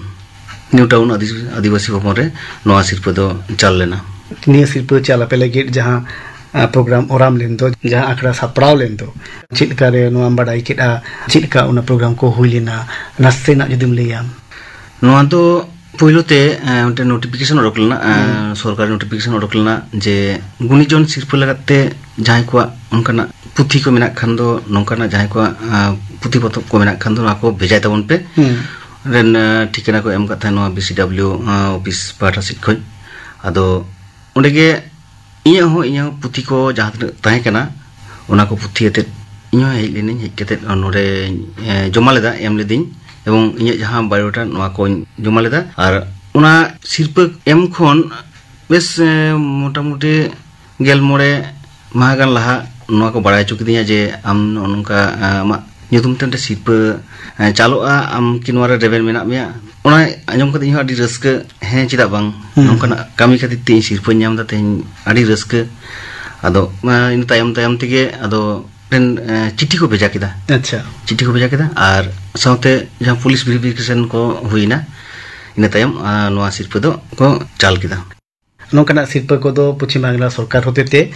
ᱱᱤᱭᱩ ᱴᱟᱣᱩᱱ ᱟᱹᱫᱤ-, ᱟᱹᱫᱤᱵᱟᱹᱥᱤ ᱵᱷᱚᱵᱚᱱ ᱨᱮ ᱱᱚᱣᱟ ᱥᱤᱨᱯᱟᱹ ᱫᱚ ᱪᱟᱞ ᱞᱮᱱᱟ᱾ ᱱᱤᱭᱟᱹ ᱥᱤᱨᱯᱟᱹ ᱪᱟᱞ ᱟᱯᱮ ᱞᱟᱹᱜᱤᱫ ᱡᱟᱦᱟᱸ, ᱟ, ᱯᱨᱳᱜᱨᱟᱢ ᱚᱨᱟᱢ ᱞᱮᱱ ᱫᱚ, ᱡᱟᱦᱟᱸ ᱟᱠᱷᱲᱟ ᱥᱟᱯᱲᱟᱣ ᱞᱮᱱ ᱫᱚ, ᱪᱮᱫ ᱞᱮᱠᱟ ᱨᱮ ᱱᱚᱣᱟᱢ ᱵᱟᱰᱟᱭ ᱠᱮᱫᱼᱟ? ᱪᱮᱫ ᱞᱮᱠᱟ ᱚᱱᱟ ᱯᱨᱳᱜᱨᱟᱢ ᱠᱚ ᱦᱩᱭ ᱞᱮᱱᱟ? ᱱᱟᱥᱮᱱᱟᱜ ᱡᱩᱫᱤᱢ ᱞᱟᱹᱭᱟ᱾ ᱱᱚᱣᱟ ᱫᱚ ᱯᱳᱭᱞᱳ ᱛᱮ ᱮᱸ, ᱢᱤᱫᱴᱮᱱ ᱱᱳᱴᱤᱯᱷᱤᱠᱮᱥᱚᱱ ᱚᱰᱚᱠ ᱞᱮᱱᱟ, ᱮᱸ, ᱦᱩᱸ᱾ ᱥᱚᱨᱠᱟᱨᱤ ᱱᱳᱴᱤᱯᱷᱤᱠᱮᱥᱚᱱ ᱚᱰᱚᱠ ᱞᱮᱱᱟ ᱡᱮ ᱜᱩᱱᱤᱡᱚᱱ ᱥᱤᱨᱯᱟᱹ ᱞᱟᱜᱟᱫ ᱛᱮ ᱡᱟᱦᱟᱸᱭ ᱠᱚᱣᱟᱜ ᱚᱱᱠᱟᱱᱟᱜ ᱯᱩᱛᱷᱤ ᱠᱚ ᱢᱮᱱᱟᱜ ᱠᱷᱟᱱ ᱫᱚ, ᱱᱚᱝᱠᱟᱱᱟᱜ ᱡᱟᱦᱟᱸᱭ ᱠᱚᱣᱟᱜ ᱮᱸ, ᱯᱩᱛᱷᱤ ᱯᱚᱛᱚᱵ ᱠᱚ ᱢᱮᱱᱟᱜ ᱠᱷᱟᱱ ᱫᱚ, ᱱᱚᱣᱟ ᱠᱚ ᱵᱷᱮᱡᱟᱭ ᱛᱟᱵᱚᱱ ᱯᱮ᱾ ᱦᱩᱸ᱾ ᱨᱮᱱ ᱮᱸ, ᱴᱷᱤᱠᱟᱹᱱᱟ ᱠᱚ ᱮᱢ ᱠᱟᱫ ᱛᱟᱦᱮᱸᱫ ᱱᱚᱣᱟ ᱵᱤ ᱥᱤ ᱰᱟᱵᱽᱞᱤᱭᱩ ᱮᱸ, ᱚᱯᱷᱤᱥ ᱯᱟᱦᱴᱟ ᱥᱮᱫ ᱠᱷᱚᱱ᱾ ᱟᱫᱚ ᱚᱸᱰᱮ ᱜᱮ ᱤᱧᱟᱹᱜ ᱦᱚᱸ, ᱤᱧᱟᱹᱜ ᱦᱚᱸ ᱯᱩᱛᱷᱤ ᱠᱚ ᱡᱟᱦᱟᱸ ᱛᱤᱱᱟᱹᱜ ᱛᱟᱦᱮᱸ ᱠᱟᱱᱟ, ᱚᱱᱟ ᱠᱚ ᱯᱩᱛᱷᱤ ᱟᱛᱮᱫ ᱤᱧ ᱦᱚᱸ ᱦᱮᱡ ᱞᱮᱱᱟᱹᱧ᱾ ᱦᱮᱡ ᱠᱟᱛᱮᱫ ᱱᱚᱰᱮᱧ, ᱮ, ᱡᱚᱢᱟ ᱞᱮᱫᱟ, ᱮᱢ ᱞᱤᱫᱟᱹᱧ, ᱮᱵᱚᱝ ᱤᱧᱟᱹᱜ ᱡᱟᱦᱟᱸ ᱵᱟᱭᱳᱰᱟᱴᱟ, ᱱᱚᱣᱟ ᱠᱚᱧ ᱡᱚᱢᱟ ᱞᱮᱫᱟ᱾ ᱟᱨ ᱚᱱᱟ ᱥᱤᱨᱯᱟᱹ ᱮᱢ ᱠᱷᱚᱱ ᱵᱮᱥ, ᱮ, ᱢᱚᱴᱟᱢᱩᱴᱤ ᱜᱮᱞ ᱢᱚᱬᱮ ᱢᱟᱦᱟ ᱜᱟᱱ ᱞᱟᱦᱟ ᱱᱚᱣᱟ ᱠᱚ ᱵᱟᱲᱟᱭ ᱦᱚᱪᱚ ᱠᱤᱫᱤᱧᱟ ᱡᱮ ᱟᱢ ᱱᱚᱜᱼᱚ ᱱᱚᱝᱠᱟ, ᱮ, ᱟᱢᱟᱜ ᱧᱩᱛᱩᱢ ᱛᱮ ᱢᱤᱫᱴᱮᱱ ᱥᱤᱨᱯᱟᱹ, ᱮ, ᱪᱟᱞᱚᱜᱼᱟ, ᱟᱢ ᱠᱤ ᱱᱚᱣᱟ ᱨᱮ ᱨᱮᱵᱮᱱ ᱢᱮᱱᱟᱜ ᱢᱮᱭᱟ? ᱚᱱᱟ ᱟᱸᱡᱚᱢ ᱠᱟᱛᱮ ᱤᱧ ᱦᱚᱸ ᱟᱹᱰᱤ ᱨᱟᱹᱥᱠᱟᱹ, ᱦᱮᱸ, ᱪᱮᱫᱟᱜ ᱵᱟᱝ? ᱦᱩᱸ᱾ ᱱᱚᱝᱠᱟᱱᱟᱜ ᱠᱟᱹᱢᱤ ᱠᱷᱟᱹᱛᱤᱨ ᱛᱮ ᱤᱧ ᱥᱤᱨᱯᱟᱹᱧ ᱧᱟᱢ ᱮᱫᱟ, ᱛᱮᱦᱮᱧ ᱟᱹᱰᱤ ᱨᱟᱹᱥᱠᱟᱹ᱾ ᱟᱫᱚ, ᱮ, ᱤᱱᱟᱹ ᱛᱟᱭᱚᱢ ᱛᱟᱭᱚᱢ ᱛᱮᱜᱮ ᱟᱫᱚ ᱢᱤᱫᱴᱮᱱ, ᱮ, ᱪᱤᱴᱷᱤ ᱠᱚ ᱵᱷᱮᱡᱟ ᱠᱮᱫᱟ᱾ ᱟᱪᱪᱷᱟ᱾ ᱪᱤᱴᱷᱤ ᱠᱚ ᱵᱷᱮᱡᱟ ᱠᱮᱫᱟ, ᱟᱨ ᱥᱟᱶᱛᱮ ᱡᱟᱦᱟᱸ ᱯᱩᱞᱤᱥ ᱵᱷᱮᱨᱤᱯᱷᱤᱠᱮᱥᱚᱱ ᱠᱚ ᱦᱩᱭᱱᱟ, ᱤᱱᱟᱹ ᱛᱟᱭᱚᱢ, ᱮ, ᱱᱚᱣᱟ ᱥᱤᱨᱯᱟᱹ ᱫᱚ ᱠᱚ ᱪᱟᱞ ᱠᱮᱫᱟ᱾ ᱱᱚᱝᱠᱟᱱᱟᱜ ᱥᱤᱨᱯᱟᱹ ᱠᱚᱫᱚ ᱯᱚᱪᱷᱤᱢ ᱵᱟᱝᱞᱟ ᱥᱚᱨᱠᱟᱨ ᱦᱚᱛᱮᱛᱮ,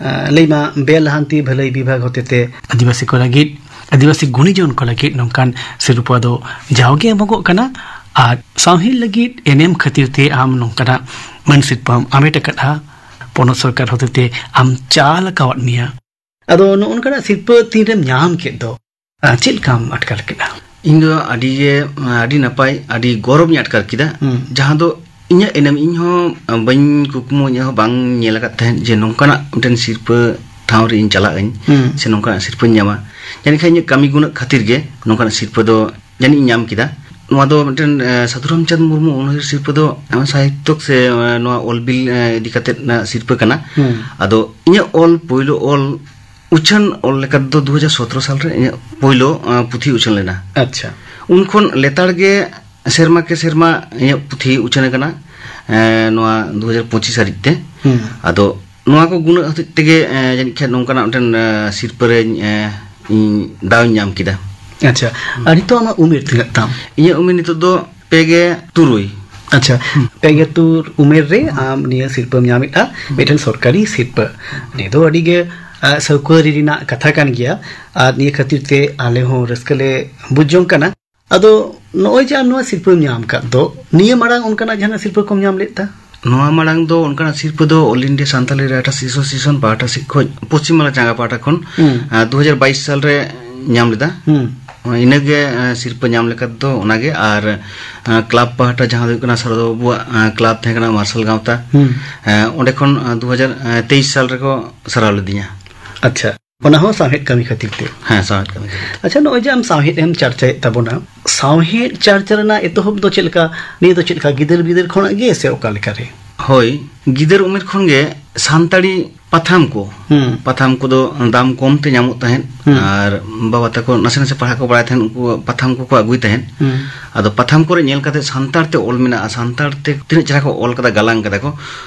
ᱟᱸ, ᱞᱟᱹᱭ ᱢᱟ, ᱵᱮ ᱞᱟᱦᱟᱱᱛᱤ ᱵᱷᱟᱹᱞᱟᱹᱭ ᱵᱤᱵᱷᱟᱜᱽ ᱦᱚᱛᱮᱛᱮ ᱟᱹᱫᱤᱵᱟᱹᱥᱤ ᱠᱚ ᱞᱟᱹᱜᱤᱫ, ᱟᱹᱫᱤᱵᱟᱹᱥᱤ ᱜᱩᱱᱤᱡᱚᱱ ᱠᱚ ᱞᱟᱹᱜᱤᱫ ᱱᱚᱝᱠᱟᱱ ᱥᱤᱨᱯᱟᱹ ᱫᱚ ᱡᱟᱣᱜᱮ ᱮᱢᱚᱜᱚᱜ ᱠᱟᱱᱟ᱾ ᱟᱨ ᱥᱟᱶᱦᱮᱫ ᱞᱟᱹᱜᱤᱫ ᱮᱱᱮᱢ ᱠᱷᱟᱹᱛᱤᱨ ᱛᱮ ᱟᱢ ᱱᱚᱝᱠᱟᱱᱟᱜ ᱢᱟᱹᱱ ᱥᱤᱨᱯᱟᱹᱢ ᱟᱢᱮᱴ ᱟᱠᱟᱫᱼᱟ᱾ ᱯᱚᱱᱚᱛ ᱥᱚᱨᱠᱟᱨ ᱦᱚᱛᱮᱛᱮ ᱟᱢ ᱪᱟᱞ ᱟᱠᱟᱣᱟᱫ ᱢᱮᱭᱟ᱾ ᱟᱫᱚ ᱱᱚᱜᱼᱚ ᱱᱚᱝᱠᱟᱱᱟᱜ ᱥᱤᱨᱯᱟᱹ ᱛᱤᱱᱨᱮᱢ ᱧᱟᱢ ᱠᱮᱫ ᱫᱚ, ᱟᱨ ᱪᱮᱫ ᱞᱮᱠᱟᱢ ᱟᱴᱠᱟᱨ ᱠᱮᱫᱼᱟ? ᱤᱧ ᱫᱚ ᱟᱹᱰᱤ ᱜᱮ, ᱟᱹᱰᱤ ᱱᱟᱯᱟᱭ, ᱟᱹᱰᱤ ᱜᱚᱨᱚᱵᱽ ᱤᱧ ᱟᱴᱠᱟᱨ ᱠᱮᱫᱟ᱾ ᱦᱩᱸ᱾ ᱡᱟᱦᱟᱸ ᱫᱚ ᱤᱧᱟᱹᱜ ᱮᱱᱮᱢ, ᱤᱧ ᱦᱚᱸ ᱵᱟᱹᱧ ᱠᱩᱠᱢᱩ, ᱤᱧᱟᱹᱜ ᱦᱚᱸ ᱵᱟᱝ ᱧᱮᱞ ᱟᱠᱟᱫ ᱛᱟᱦᱮᱸᱫ ᱡᱮ ᱱᱚᱝᱠᱟᱱᱟᱜ ᱢᱤᱫᱴᱮᱱ ᱥᱤᱨᱯᱟᱹ ᱴᱷᱟᱶ ᱨᱮ ᱤᱧ ᱪᱟᱞᱟᱜ ᱟᱹᱧ, ᱦᱩᱸ᱾ ᱥᱮ ᱱᱚᱝᱠᱟᱱᱟᱜ ᱥᱤᱨᱯᱟᱹᱧ ᱧᱟᱢᱟ᱾ ᱡᱟᱹᱱᱤᱡ ᱠᱷᱟᱱ ᱤᱧᱟᱹᱜ ᱠᱟᱹᱢᱤ ᱜᱩᱱᱟᱹᱜ ᱠᱷᱟᱹᱛᱤᱨ ᱜᱮ ᱱᱚᱝᱠᱟᱱᱟᱜ ᱥᱤᱨᱯᱟᱹ ᱫᱚ ᱡᱟᱹᱱᱤᱡ ᱤᱧ ᱧᱟᱢ ᱠᱮᱫᱟ᱾ ᱱᱚᱣᱟ ᱫᱚ ᱢᱤᱫᱴᱮᱱ, ᱮ, ᱥᱟᱹᱫᱷᱩ ᱨᱟᱢᱪᱟᱸᱫᱽ ᱢᱩᱨᱢᱩ ᱚᱱᱚᱞᱤᱭᱟᱹ ᱥᱤᱨᱯᱟᱹ ᱫᱚ, ᱮ, ᱥᱟᱦᱤᱛᱛᱚᱠ ᱥᱮ, ᱮ, ᱱᱚᱣᱟ ᱚᱞ ᱵᱤᱞ, ᱮ, ᱤᱫᱤ ᱠᱟᱛᱮᱫ ᱨᱮᱱᱟᱜ ᱥᱤᱨᱯᱟᱹ ᱠᱟᱱᱟ᱾ ᱦᱩᱸ᱾ ᱟᱫᱚ ᱤᱧᱟᱹᱜ ᱚᱞ, ᱯᱳᱭᱞᱳ ᱚᱞ ᱩᱪᱷᱟᱹᱱ ᱚᱞ ᱞᱮᱠᱟ ᱫᱚ ᱫᱩ ᱦᱟᱡᱟᱨ ᱥᱚᱛᱨᱚ ᱥᱟᱞ ᱨᱮ ᱤᱧᱟᱹᱜ ᱯᱳᱭᱞᱳ, ᱮ, ᱯᱩᱛᱷᱤ ᱩᱪᱷᱟᱹᱱ ᱞᱮᱱᱟ᱾ ᱟᱪᱪᱷᱟ᱾ ᱩᱱ ᱠᱷᱚᱱ ᱞᱮᱛᱟᱲ ᱜᱮ ᱥᱮᱨᱢᱟ ᱠᱮ ᱥᱮᱨᱢᱟ ᱤᱧᱟᱹᱜ ᱯᱩᱛᱷᱤ ᱩᱪᱷᱟᱹᱱ ᱟᱠᱟᱱᱟ, ᱮ, ᱱᱚᱣᱟ ᱫᱩ ᱦᱟᱡᱟᱨ ᱯᱚᱸᱪᱤᱥ ᱦᱟᱹᱨᱤᱡ ᱛᱮ᱾ ᱦᱩᱸ᱾ ᱟᱫᱚ ᱱᱚᱣᱟ ᱠᱚ ᱜᱩᱱᱟᱹᱜ ᱦᱚᱛᱮᱡ ᱛᱮᱜᱮ, ᱮ, ᱡᱟᱹᱱᱤᱡ ᱠᱷᱟᱱ ᱱᱚᱝᱠᱟᱱᱟᱜ ᱢᱤᱫᱴᱮᱱ, ᱮ, ᱥᱤᱨᱯᱟᱹ ᱨᱮᱧ, ᱮ, ᱤᱧ ᱫᱟᱣ ᱤᱧ ᱧᱟᱢ ᱠᱮᱫᱟ᱾ ᱟᱪᱪᱷᱟ, ᱟᱨ ᱱᱤᱛᱚᱜ ᱟᱢᱟᱜ ᱩᱢᱮᱨ ᱛᱤᱱᱟᱹᱜ ᱛᱟᱢ? ᱤᱧᱟᱹᱜ ᱩᱢᱮᱨ ᱱᱤᱛᱚᱜ ᱫᱚ ᱯᱮ ᱜᱮ ᱛᱩᱨᱩᱭ᱾ ᱟᱪᱪᱷᱟ, ᱦᱩᱸ᱾ ᱯᱮ ᱜᱮ ᱛᱩᱨ ᱩᱢᱮᱨ ᱨᱮ ᱟᱢ ᱱᱤᱭᱟᱹ ᱥᱤᱨᱯᱟᱹᱢ ᱧᱟᱢᱮᱫᱼᱟ, ᱢᱤᱫᱴᱮᱱ ᱥᱚᱨᱠᱟᱨᱤ ᱥᱤᱨᱯᱟᱹ᱾ ᱱᱤᱭᱟᱹ ᱫᱚ ᱟᱹᱰᱤ ᱜᱮ, ᱟ, ᱥᱟᱹᱣᱠᱟᱹᱨᱤ ᱨᱮᱱᱟᱜ ᱠᱟᱛᱷᱟ ᱠᱟᱱ ᱜᱮᱭᱟ, ᱟᱨ ᱱᱤᱭᱟᱹ ᱠᱷᱟᱹᱛᱤᱨ ᱛᱮ ᱟᱞᱮ ᱦᱚᱸ ᱨᱟᱹᱥᱠᱟᱹ ᱞᱮ ᱵᱩᱡᱽ ᱡᱚᱝ ᱠᱟᱱᱟ᱾ ᱟᱫᱚ ᱱᱚᱜᱼᱚᱭ ᱡᱮ ᱟᱢ ᱱᱚᱣᱟ ᱥᱤᱨᱯᱟᱹᱢ ᱧᱟᱢ ᱟᱠᱟᱫ ᱫᱚ, ᱱᱤᱭᱟᱹ ᱢᱟᱲᱟᱝ ᱚᱱᱠᱟᱱᱟᱜ ᱡᱟᱦᱟᱱᱟᱜ ᱥᱤᱨᱯᱟᱹ ᱠᱚᱢ ᱧᱟᱢ ᱞᱮᱫ ᱛᱟᱦᱮᱸ? ᱱᱚᱣᱟ ᱢᱟᱲᱟᱝ ᱫᱚ ᱚᱱᱠᱟᱱᱟᱜ ᱥᱤᱨᱯᱟᱹ ᱫᱚ All India Santali Writers Association ᱯᱟᱦᱴᱟ ᱥᱮᱫ ᱠᱷᱚᱱ, ᱯᱚᱥᱪᱤᱢ ᱵᱟᱝᱞᱟ ᱪᱟᱸᱜᱟ ᱯᱟᱦᱴᱟ ᱠᱷᱚᱱ, ᱦᱩᱸ᱾ ᱟᱸ, ᱫᱩ ᱦᱟᱡᱟᱨ ᱵᱟᱭᱤᱥ ᱥᱟᱞ ᱨᱮ ᱧᱟᱢ ᱞᱮᱫᱟ᱾ ᱦᱩᱸ᱾ ᱤᱱᱟᱹᱜᱮ, ᱟᱸ, ᱥᱤᱨᱯᱟᱹ ᱧᱟᱢ ᱞᱮᱠᱟ ᱫᱚ ᱚᱱᱟᱜᱮ᱾ ᱟᱨ, ᱟᱸ, ᱠᱞᱟᱵᱽ ᱯᱟᱦᱴᱟ ᱡᱟᱦᱟᱸ ᱫᱚ ᱦᱩᱭᱩᱜ ᱠᱟᱱᱟ, ᱥᱟᱨᱚᱫᱟ ᱵᱟᱵᱩᱣᱟᱜ, ᱟᱸ, ᱠᱞᱟᱵᱽ ᱛᱟᱦᱮᱸ ᱠᱟᱱᱟ, ᱢᱟᱨᱥᱟᱞ ᱜᱟᱶᱛᱟ᱾ ᱦᱩᱸ᱾ ᱟᱸ, ᱚᱸᱰᱮ ᱠᱷᱚᱱ, ᱟᱸ, ᱫᱩ ᱦᱟᱡᱟᱨ ᱛᱮᱭᱤᱥ ᱥᱟᱞ ᱨᱮᱠᱚ ᱥᱟᱨᱦᱟᱣ ᱞᱤᱫᱤᱧᱟ᱾ ᱟᱪᱪᱷᱟ, ᱚᱱᱟ ᱦᱚᱸ ᱥᱟᱶᱦᱮᱫ ᱠᱟᱹᱢᱤ ᱠᱷᱟᱹᱛᱤᱨ ᱛᱮ? ᱦᱮᱸ, ᱥᱟᱶᱦᱮᱫ ᱠᱟᱹᱢᱤ ᱠᱷᱟᱹᱛᱤᱨ ᱛᱮ᱾ ᱟᱪᱪᱷᱟ, ᱱᱚᱜᱼᱚᱭ ᱡᱮ ᱟᱢ ᱥᱟᱶᱦᱮᱫ ᱮᱢ ᱪᱟᱨᱪᱟᱭᱮᱫ ᱛᱟᱵᱚᱱᱟ, ᱥᱟᱶᱦᱮᱫ ᱪᱟᱨᱪᱟ ᱨᱮᱱᱟᱜ ᱮᱛᱚᱦᱚᱵ ᱫᱚ ᱪᱮᱫ ᱞᱮᱠᱟ? ᱱᱤᱭᱟᱹ ᱫᱚ ᱪᱮᱫ ᱞᱮᱠᱟ, ᱜᱤᱫᱟᱹᱨ ᱵᱤᱫᱟᱹᱨ ᱠᱷᱚᱱᱟᱜ ᱜᱮ ᱥᱮ ᱚᱠᱟ ᱞᱮᱠᱟ ᱨᱮ? ᱦᱳᱭ, ᱜᱤᱫᱟᱹᱨ ᱩᱢᱮᱨ ᱠᱷᱚᱱ ᱜᱮ ᱥᱟᱱᱛᱟᱲᱤ ᱯᱟᱛᱷᱟᱢ ᱠᱚ, ᱦᱩᱸ᱾ ᱯᱟᱛᱷᱟᱢ ᱠᱚᱫᱚ ᱫᱟᱢ ᱠᱚᱢ ᱛᱮ ᱧᱟᱢᱚᱜ ᱛᱟᱦᱮᱸᱫ, ᱦᱩᱸ᱾ ᱟᱨ ᱵᱟᱵᱟ ᱛᱟᱠᱚ ᱱᱟᱥᱮ ᱱᱟᱥᱮ ᱯᱟᱲᱦᱟᱜ ᱠᱚ ᱵᱟᱲᱟᱭ ᱛᱟᱦᱮᱸᱫ, ᱩᱱᱠᱩ ᱯᱟᱛᱷᱟᱢ ᱠᱚᱠᱚ ᱟᱹᱜᱩᱭ ᱛᱟᱦᱮᱸᱫ᱾ ᱦᱩᱸ᱾ ᱟᱫᱚ ᱯᱟᱛᱷᱟᱢ ᱠᱚᱨᱮ ᱧᱮᱞ ᱠᱟᱛᱮ, ᱥᱟᱱᱛᱟᱲ ᱛᱮ ᱚᱞ ᱢᱮᱱᱟᱜᱼᱟ, ᱥᱟᱱᱛᱟᱲ ᱛᱮ ᱛᱤᱱᱟᱹᱜ ᱪᱮᱦᱨᱟ ᱠᱚ ᱚᱞ ᱠᱟᱫᱟ, ᱜᱟᱞᱟᱝ ᱠᱟᱫᱟ ᱠᱚ,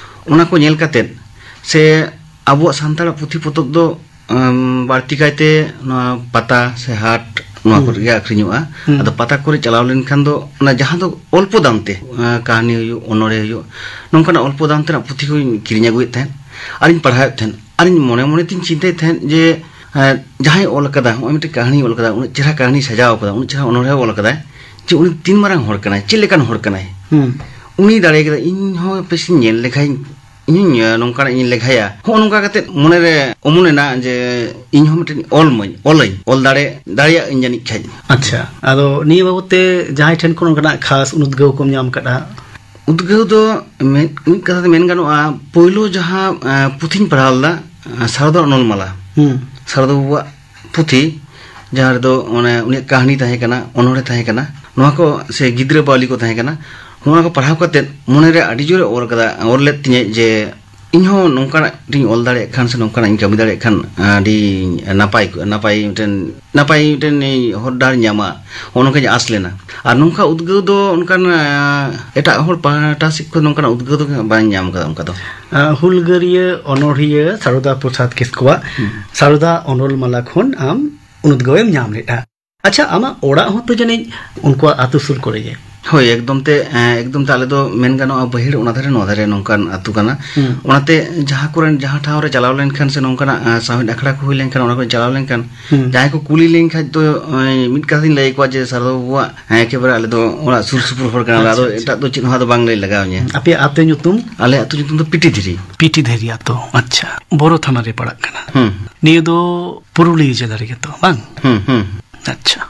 ᱚᱱᱟ ᱠᱚ ᱧᱮᱞ ᱠᱟᱛᱮ ᱥᱮ ᱟᱵᱚᱣᱟᱜ ᱥᱟᱱᱛᱟᱲᱟᱜ ᱯᱩᱛᱷᱤ ᱯᱚᱛᱚᱵ ᱫᱚ, ᱟᱢ, ᱵᱟᱹᱲᱛᱤ ᱠᱟᱭᱛᱮ ᱱᱚᱣᱟ ᱯᱟᱛᱟ ᱥᱮ ᱦᱟᱴ, ᱱᱚᱣᱟ ᱦᱩᱸ᱾ ᱠᱚᱨᱮ ᱜᱮ ᱟᱠᱷᱨᱤᱧᱚᱜᱼᱟ᱾ ᱦᱩᱸ᱾ ᱟᱫᱚ ᱯᱟᱛᱟ ᱠᱚᱨᱮ ᱪᱟᱞᱟᱣ ᱞᱮᱱᱠᱷᱟᱱ ᱫᱚ, ᱚᱱᱟ ᱡᱟᱦᱟᱸ ᱫᱚ ᱚᱞᱯᱚ ᱫᱟᱢ ᱛᱮ, ᱟᱸ, ᱠᱟᱹᱦᱱᱤ ᱦᱩᱭᱩᱜ, ᱚᱱᱚᱬᱦᱮ ᱦᱩᱭᱩᱜ, ᱱᱚᱝᱠᱟᱱᱟᱜ ᱚᱞᱯᱚ ᱫᱟᱢ ᱛᱮᱱᱟᱜ ᱯᱩᱛᱷᱤ ᱠᱚᱧ ᱠᱤᱨᱤᱧ ᱟᱹᱜᱩᱭᱮᱫ ᱛᱟᱦᱮᱸᱫ ᱟᱨᱤᱧ ᱯᱟᱲᱦᱟᱣᱮᱫ ᱛᱟᱦᱮᱸᱫ᱾ ᱟᱨᱤᱧ ᱢᱚᱱᱮ ᱢᱚᱱᱮ ᱛᱤᱧ ᱪᱤᱱᱛᱟᱹᱭᱮᱫ ᱛᱟᱦᱮᱸᱫ ᱡᱮ, ᱟᱸ, ᱡᱟᱦᱟᱸᱭ ᱚᱞ ᱠᱟᱫᱟ, ᱱᱚᱜᱼᱚᱭ ᱢᱤᱫᱴᱮᱱ ᱠᱟᱹᱦᱱᱤ ᱚᱞ ᱠᱟᱫᱟ, ᱩᱱᱟᱹᱜ ᱪᱮᱦᱨᱟ ᱠᱟᱹᱦᱱᱤ ᱥᱟᱡᱟᱣ ᱠᱟᱫᱟ, ᱩᱱᱟᱹᱜ ᱪᱮᱦᱨᱟ ᱚᱱᱚᱬᱦᱮ ᱚᱞ ᱠᱟᱫᱟᱭ, ᱡᱮ ᱩᱱᱤ ᱛᱤᱱ ᱢᱟᱨᱟᱝ ᱦᱚᱲ ᱠᱟᱱᱟᱭ, ᱪᱮᱫ ᱞᱮᱠᱟᱱ ᱦᱚᱲ ᱠᱟᱱᱟᱭ? ᱦᱩᱸ᱾ ᱩᱱᱤ ᱫᱟᱲᱮ ᱠᱟᱫᱟ, ᱤᱧ ᱦᱚᱸ ᱯᱮᱥᱮᱧ ᱧᱮᱞ ᱞᱮᱠᱷᱟᱱ ᱤᱧ, ᱟᱸ, ᱱᱚᱝᱠᱟᱱᱟᱜ ᱤᱧ ᱞᱮᱠᱷᱟᱭᱟ᱾ ᱦᱚᱸᱜᱼᱚ ᱱᱚᱝᱠᱟ ᱠᱟᱛᱮ ᱢᱚᱱᱮᱨᱮ ᱚᱢᱚᱱ ᱮᱱᱟ ᱡᱮ ᱤᱧ ᱦᱚᱸ ᱢᱤᱫᱴᱮᱱ ᱚᱞ ᱢᱟᱹᱧ, ᱚᱞᱟᱹᱧ, ᱚᱞ ᱫᱟᱲᱮ, ᱫᱟᱲᱮᱭᱟᱜ ᱟᱹᱧ ᱡᱟᱹᱱᱤᱡ ᱠᱷᱟᱡ᱾ ᱟᱪᱪᱷᱟ, ᱟᱫᱚ ᱱᱤᱭᱟᱹ ᱵᱟᱵᱚᱛ ᱛᱮ ᱡᱟᱦᱟᱸᱭ ᱴᱷᱮᱱ ᱠᱷᱚᱱ ᱚᱱᱠᱟᱱᱟᱜ ᱠᱷᱟᱥ ᱩᱫᱽᱜᱟᱹᱣ ᱠᱚᱢ ᱧᱟᱢ ᱟᱠᱟᱫᱼᱟ? ᱩᱫᱽᱜᱟᱹᱣ ᱫᱚ ᱢᱤᱫ, ᱢᱤᱫ ᱠᱟᱛᱷᱟ ᱛᱮ ᱢᱮᱱ ᱜᱟᱱᱚᱜᱼᱟ, ᱯᱳᱭᱞᱳ ᱡᱟᱦᱟᱸ, ᱟᱸ, ᱯᱩᱛᱷᱤᱧ ᱯᱟᱲᱦᱟᱣ ᱞᱮᱫᱟ, ᱟᱸ, ᱥᱟᱨᱚᱫᱟ ᱚᱱᱚᱞ ᱢᱟᱞᱟ᱾ ᱦᱩᱸ᱾ ᱥᱟᱨᱚᱫᱟ ᱵᱟᱵᱩᱣᱟᱜ ᱯᱩᱛᱷᱤ, ᱡᱟᱦᱟᱸ ᱨᱮᱫᱚ ᱚᱱᱮ ᱩᱱᱤᱭᱟᱜ ᱠᱟᱹᱦᱱᱤ ᱛᱟᱦᱮᱸ ᱠᱟᱱᱟ, ᱚᱱᱚᱬᱦᱮ ᱛᱟᱦᱮᱸ ᱠᱟᱱᱟ, ᱱᱚᱣᱟ ᱠᱚ ᱥᱮ ᱜᱤᱫᱽᱨᱟᱹ ᱵᱟᱣᱞᱤ ᱠᱚ ᱛᱟᱦᱮᱸ ᱠᱟᱱᱟ, ᱱᱚᱣᱟ ᱠᱚ ᱯᱟᱲᱦᱟᱣ ᱠᱟᱛᱮᱫ ᱢᱚᱱᱮᱨᱮ ᱟᱹᱰᱤ ᱡᱳᱨᱮ ᱚᱨ ᱠᱟᱫᱟ, ᱚᱨ ᱞᱮᱫ ᱛᱤᱧᱟᱹ ᱡᱮ ᱤᱧᱦᱚᱸ ᱱᱚᱝᱠᱟᱱᱟᱜ ᱤᱧ ᱚᱞ ᱫᱟᱲᱮᱭᱟᱜ ᱠᱷᱟᱱ ᱥᱮ ᱱᱚᱝᱠᱟᱱᱟᱜ ᱤᱧ ᱠᱟᱹᱢᱤ ᱫᱟᱲᱮᱭᱟᱜ ᱠᱷᱟᱱ ᱟᱹᱰᱤ ᱱᱟᱯᱟᱭ ᱠᱚᱜᱼᱟ, ᱱᱟᱯᱟᱭ ᱢᱤᱫᱴᱮᱱ, ᱱᱟᱯᱟᱭ ᱢᱤᱫᱴᱮᱱ ᱦᱚᱨ ᱰᱟᱦᱟᱨ ᱧᱟᱢᱟ, ᱦᱚᱸᱜᱼᱚ ᱱᱚᱝᱠᱟᱧ ᱟᱸᱥ ᱞᱮᱱᱟ᱾ ᱟᱨ ᱱᱚᱝᱠᱟ ᱩᱫᱽᱜᱟᱹᱣ ᱫᱚ ᱚᱱᱠᱟᱱ, ᱟᱸ, ᱮᱴᱟᱜ ᱦᱚᱲ ᱯᱟᱦᱴᱟ ᱥᱮᱫ ᱠᱷᱚᱱ ᱱᱚᱝᱠᱟᱱᱟᱜ ᱩᱫᱽᱜᱟᱹᱣ ᱫᱚ ᱵᱟᱹᱧ ᱧᱟᱢ ᱠᱟᱫᱟ ᱚᱱᱠᱟ ᱫᱚ᱾ ᱟᱸ, ᱦᱩᱞᱜᱟᱹᱨᱤᱭᱟᱹ ᱚᱱᱚᱬᱦᱤᱭᱟᱹ ᱥᱟᱨᱚᱫᱟ ᱯᱨᱚᱥᱟᱫᱽ ᱠᱤᱥᱠᱩᱣᱟᱜ ᱦᱩᱸ᱾ ᱥᱟᱨᱚᱫᱟ ᱚᱱᱚᱞ ᱢᱟᱞᱟ ᱠᱷᱚᱱ ᱟᱢ ᱩᱫᱽᱜᱟᱹᱣ ᱮᱢ ᱧᱟᱢ ᱞᱮᱫᱼᱟ᱾ ᱟᱪᱪᱷᱟ, ᱟᱢᱟᱜ ᱚᱲᱟᱜ ᱦᱚᱸᱛᱚ ᱡᱟᱹᱱᱤᱡ ᱩᱱᱠᱩᱣᱟᱜ ᱟᱹᱛᱩ ᱥᱩᱨ ᱠᱚᱨᱮ ᱜᱮ? ᱦᱳᱭ, ᱮᱠᱫᱚᱢ ᱛᱮ, ᱮᱸ, ᱮᱠᱫᱚᱢ ᱛᱮ ᱟᱞᱮ ᱫᱚ ᱢᱮᱱ ᱜᱟᱱᱚᱜᱼᱟ, ᱵᱟᱹᱭᱦᱟᱹᱲ ᱚᱱᱟ ᱫᱷᱟᱨᱮ ᱱᱚᱣᱟ ᱫᱷᱟᱨᱮ ᱱᱚᱝᱠᱟᱱ ᱟᱹᱛᱩ ᱠᱟᱱᱟ᱾ ᱦᱩᱸ᱾ ᱚᱱᱟᱛᱮ ᱡᱟᱦᱟᱸ ᱠᱚᱨᱮᱱ, ᱡᱟᱦᱟᱸ ᱴᱷᱟᱶ ᱨᱮ ᱪᱟᱞᱟᱣ ᱞᱮᱱᱠᱷᱟᱱ ᱥᱮ ᱱᱚᱝᱠᱟᱱᱟᱜ, ᱮᱸ, ᱥᱟᱶᱦᱮᱫ ᱟᱠᱷᱲᱟ ᱠᱚ ᱦᱩᱭ ᱞᱮᱱᱠᱷᱟᱱ, ᱚᱱᱟ ᱠᱚᱨᱮ ᱪᱟᱞᱟᱣ ᱞᱮᱱᱠᱷᱟᱱ ᱦᱩᱸ᱾ ᱡᱟᱦᱟᱸᱭ ᱠᱚ ᱠᱩᱞᱤ ᱞᱮᱱᱠᱷᱟᱱ ᱫᱚ, ᱮᱸ, ᱢᱤᱫ ᱠᱟᱛᱷᱟᱧ ᱞᱟᱹᱭ ᱟᱠᱚᱣᱟ ᱡᱮ, "ᱥᱟᱨᱫᱟ ᱵᱟᱹᱵᱩᱣᱟᱜ, ᱮᱸ, ᱮᱠᱮᱵᱟᱨᱮ ᱟᱞᱮ ᱫᱚ ᱚᱲᱟᱜ ᱥᱩᱨ ᱥᱩᱯᱩᱨ ᱦᱚᱲ ᱠᱟᱱᱟᱞᱮ, ᱟᱪᱪᱷᱟ, ᱟᱫᱚ ᱟᱪᱪᱷᱟ᱾ ᱮᱴᱟᱜ ᱫᱚ ᱪᱮᱫ ᱦᱚᱸ ᱟᱫᱚ ᱵᱟᱝ ᱞᱟᱹᱭ ᱞᱟᱜᱟᱣ ᱤᱧᱟᱹ᱾" ᱟᱯᱮᱭᱟᱜ ᱟᱹᱛᱩ ᱧᱩᱛᱩᱢ? ᱟᱞᱮ ᱟᱹᱛᱩ ᱧᱩᱛᱩᱢ ᱫᱚ ᱯᱤᱴᱤ ᱫᱷᱤᱨᱤ᱾ ᱯᱤᱴᱤ ᱫᱷᱤᱨᱤ ᱟᱹᱛᱩ, ᱟᱪᱪᱷᱟ᱾ ᱵᱳᱨᱳ ᱛᱷᱟᱱᱟ ᱨᱮ ᱯᱟᱲᱟᱜ ᱠᱟᱱᱟ᱾ ᱦᱩᱸ᱾ ᱱᱤᱭᱟᱹ ᱫᱚ ᱯᱩᱨᱩᱞᱤᱭᱟᱹ ᱡᱮᱞᱟ ᱨᱮᱜᱮ ᱛᱚ, ᱵᱟᱝ? ᱦᱩᱸ, ᱦᱩᱸ᱾ ᱟᱪᱪᱷᱟ᱾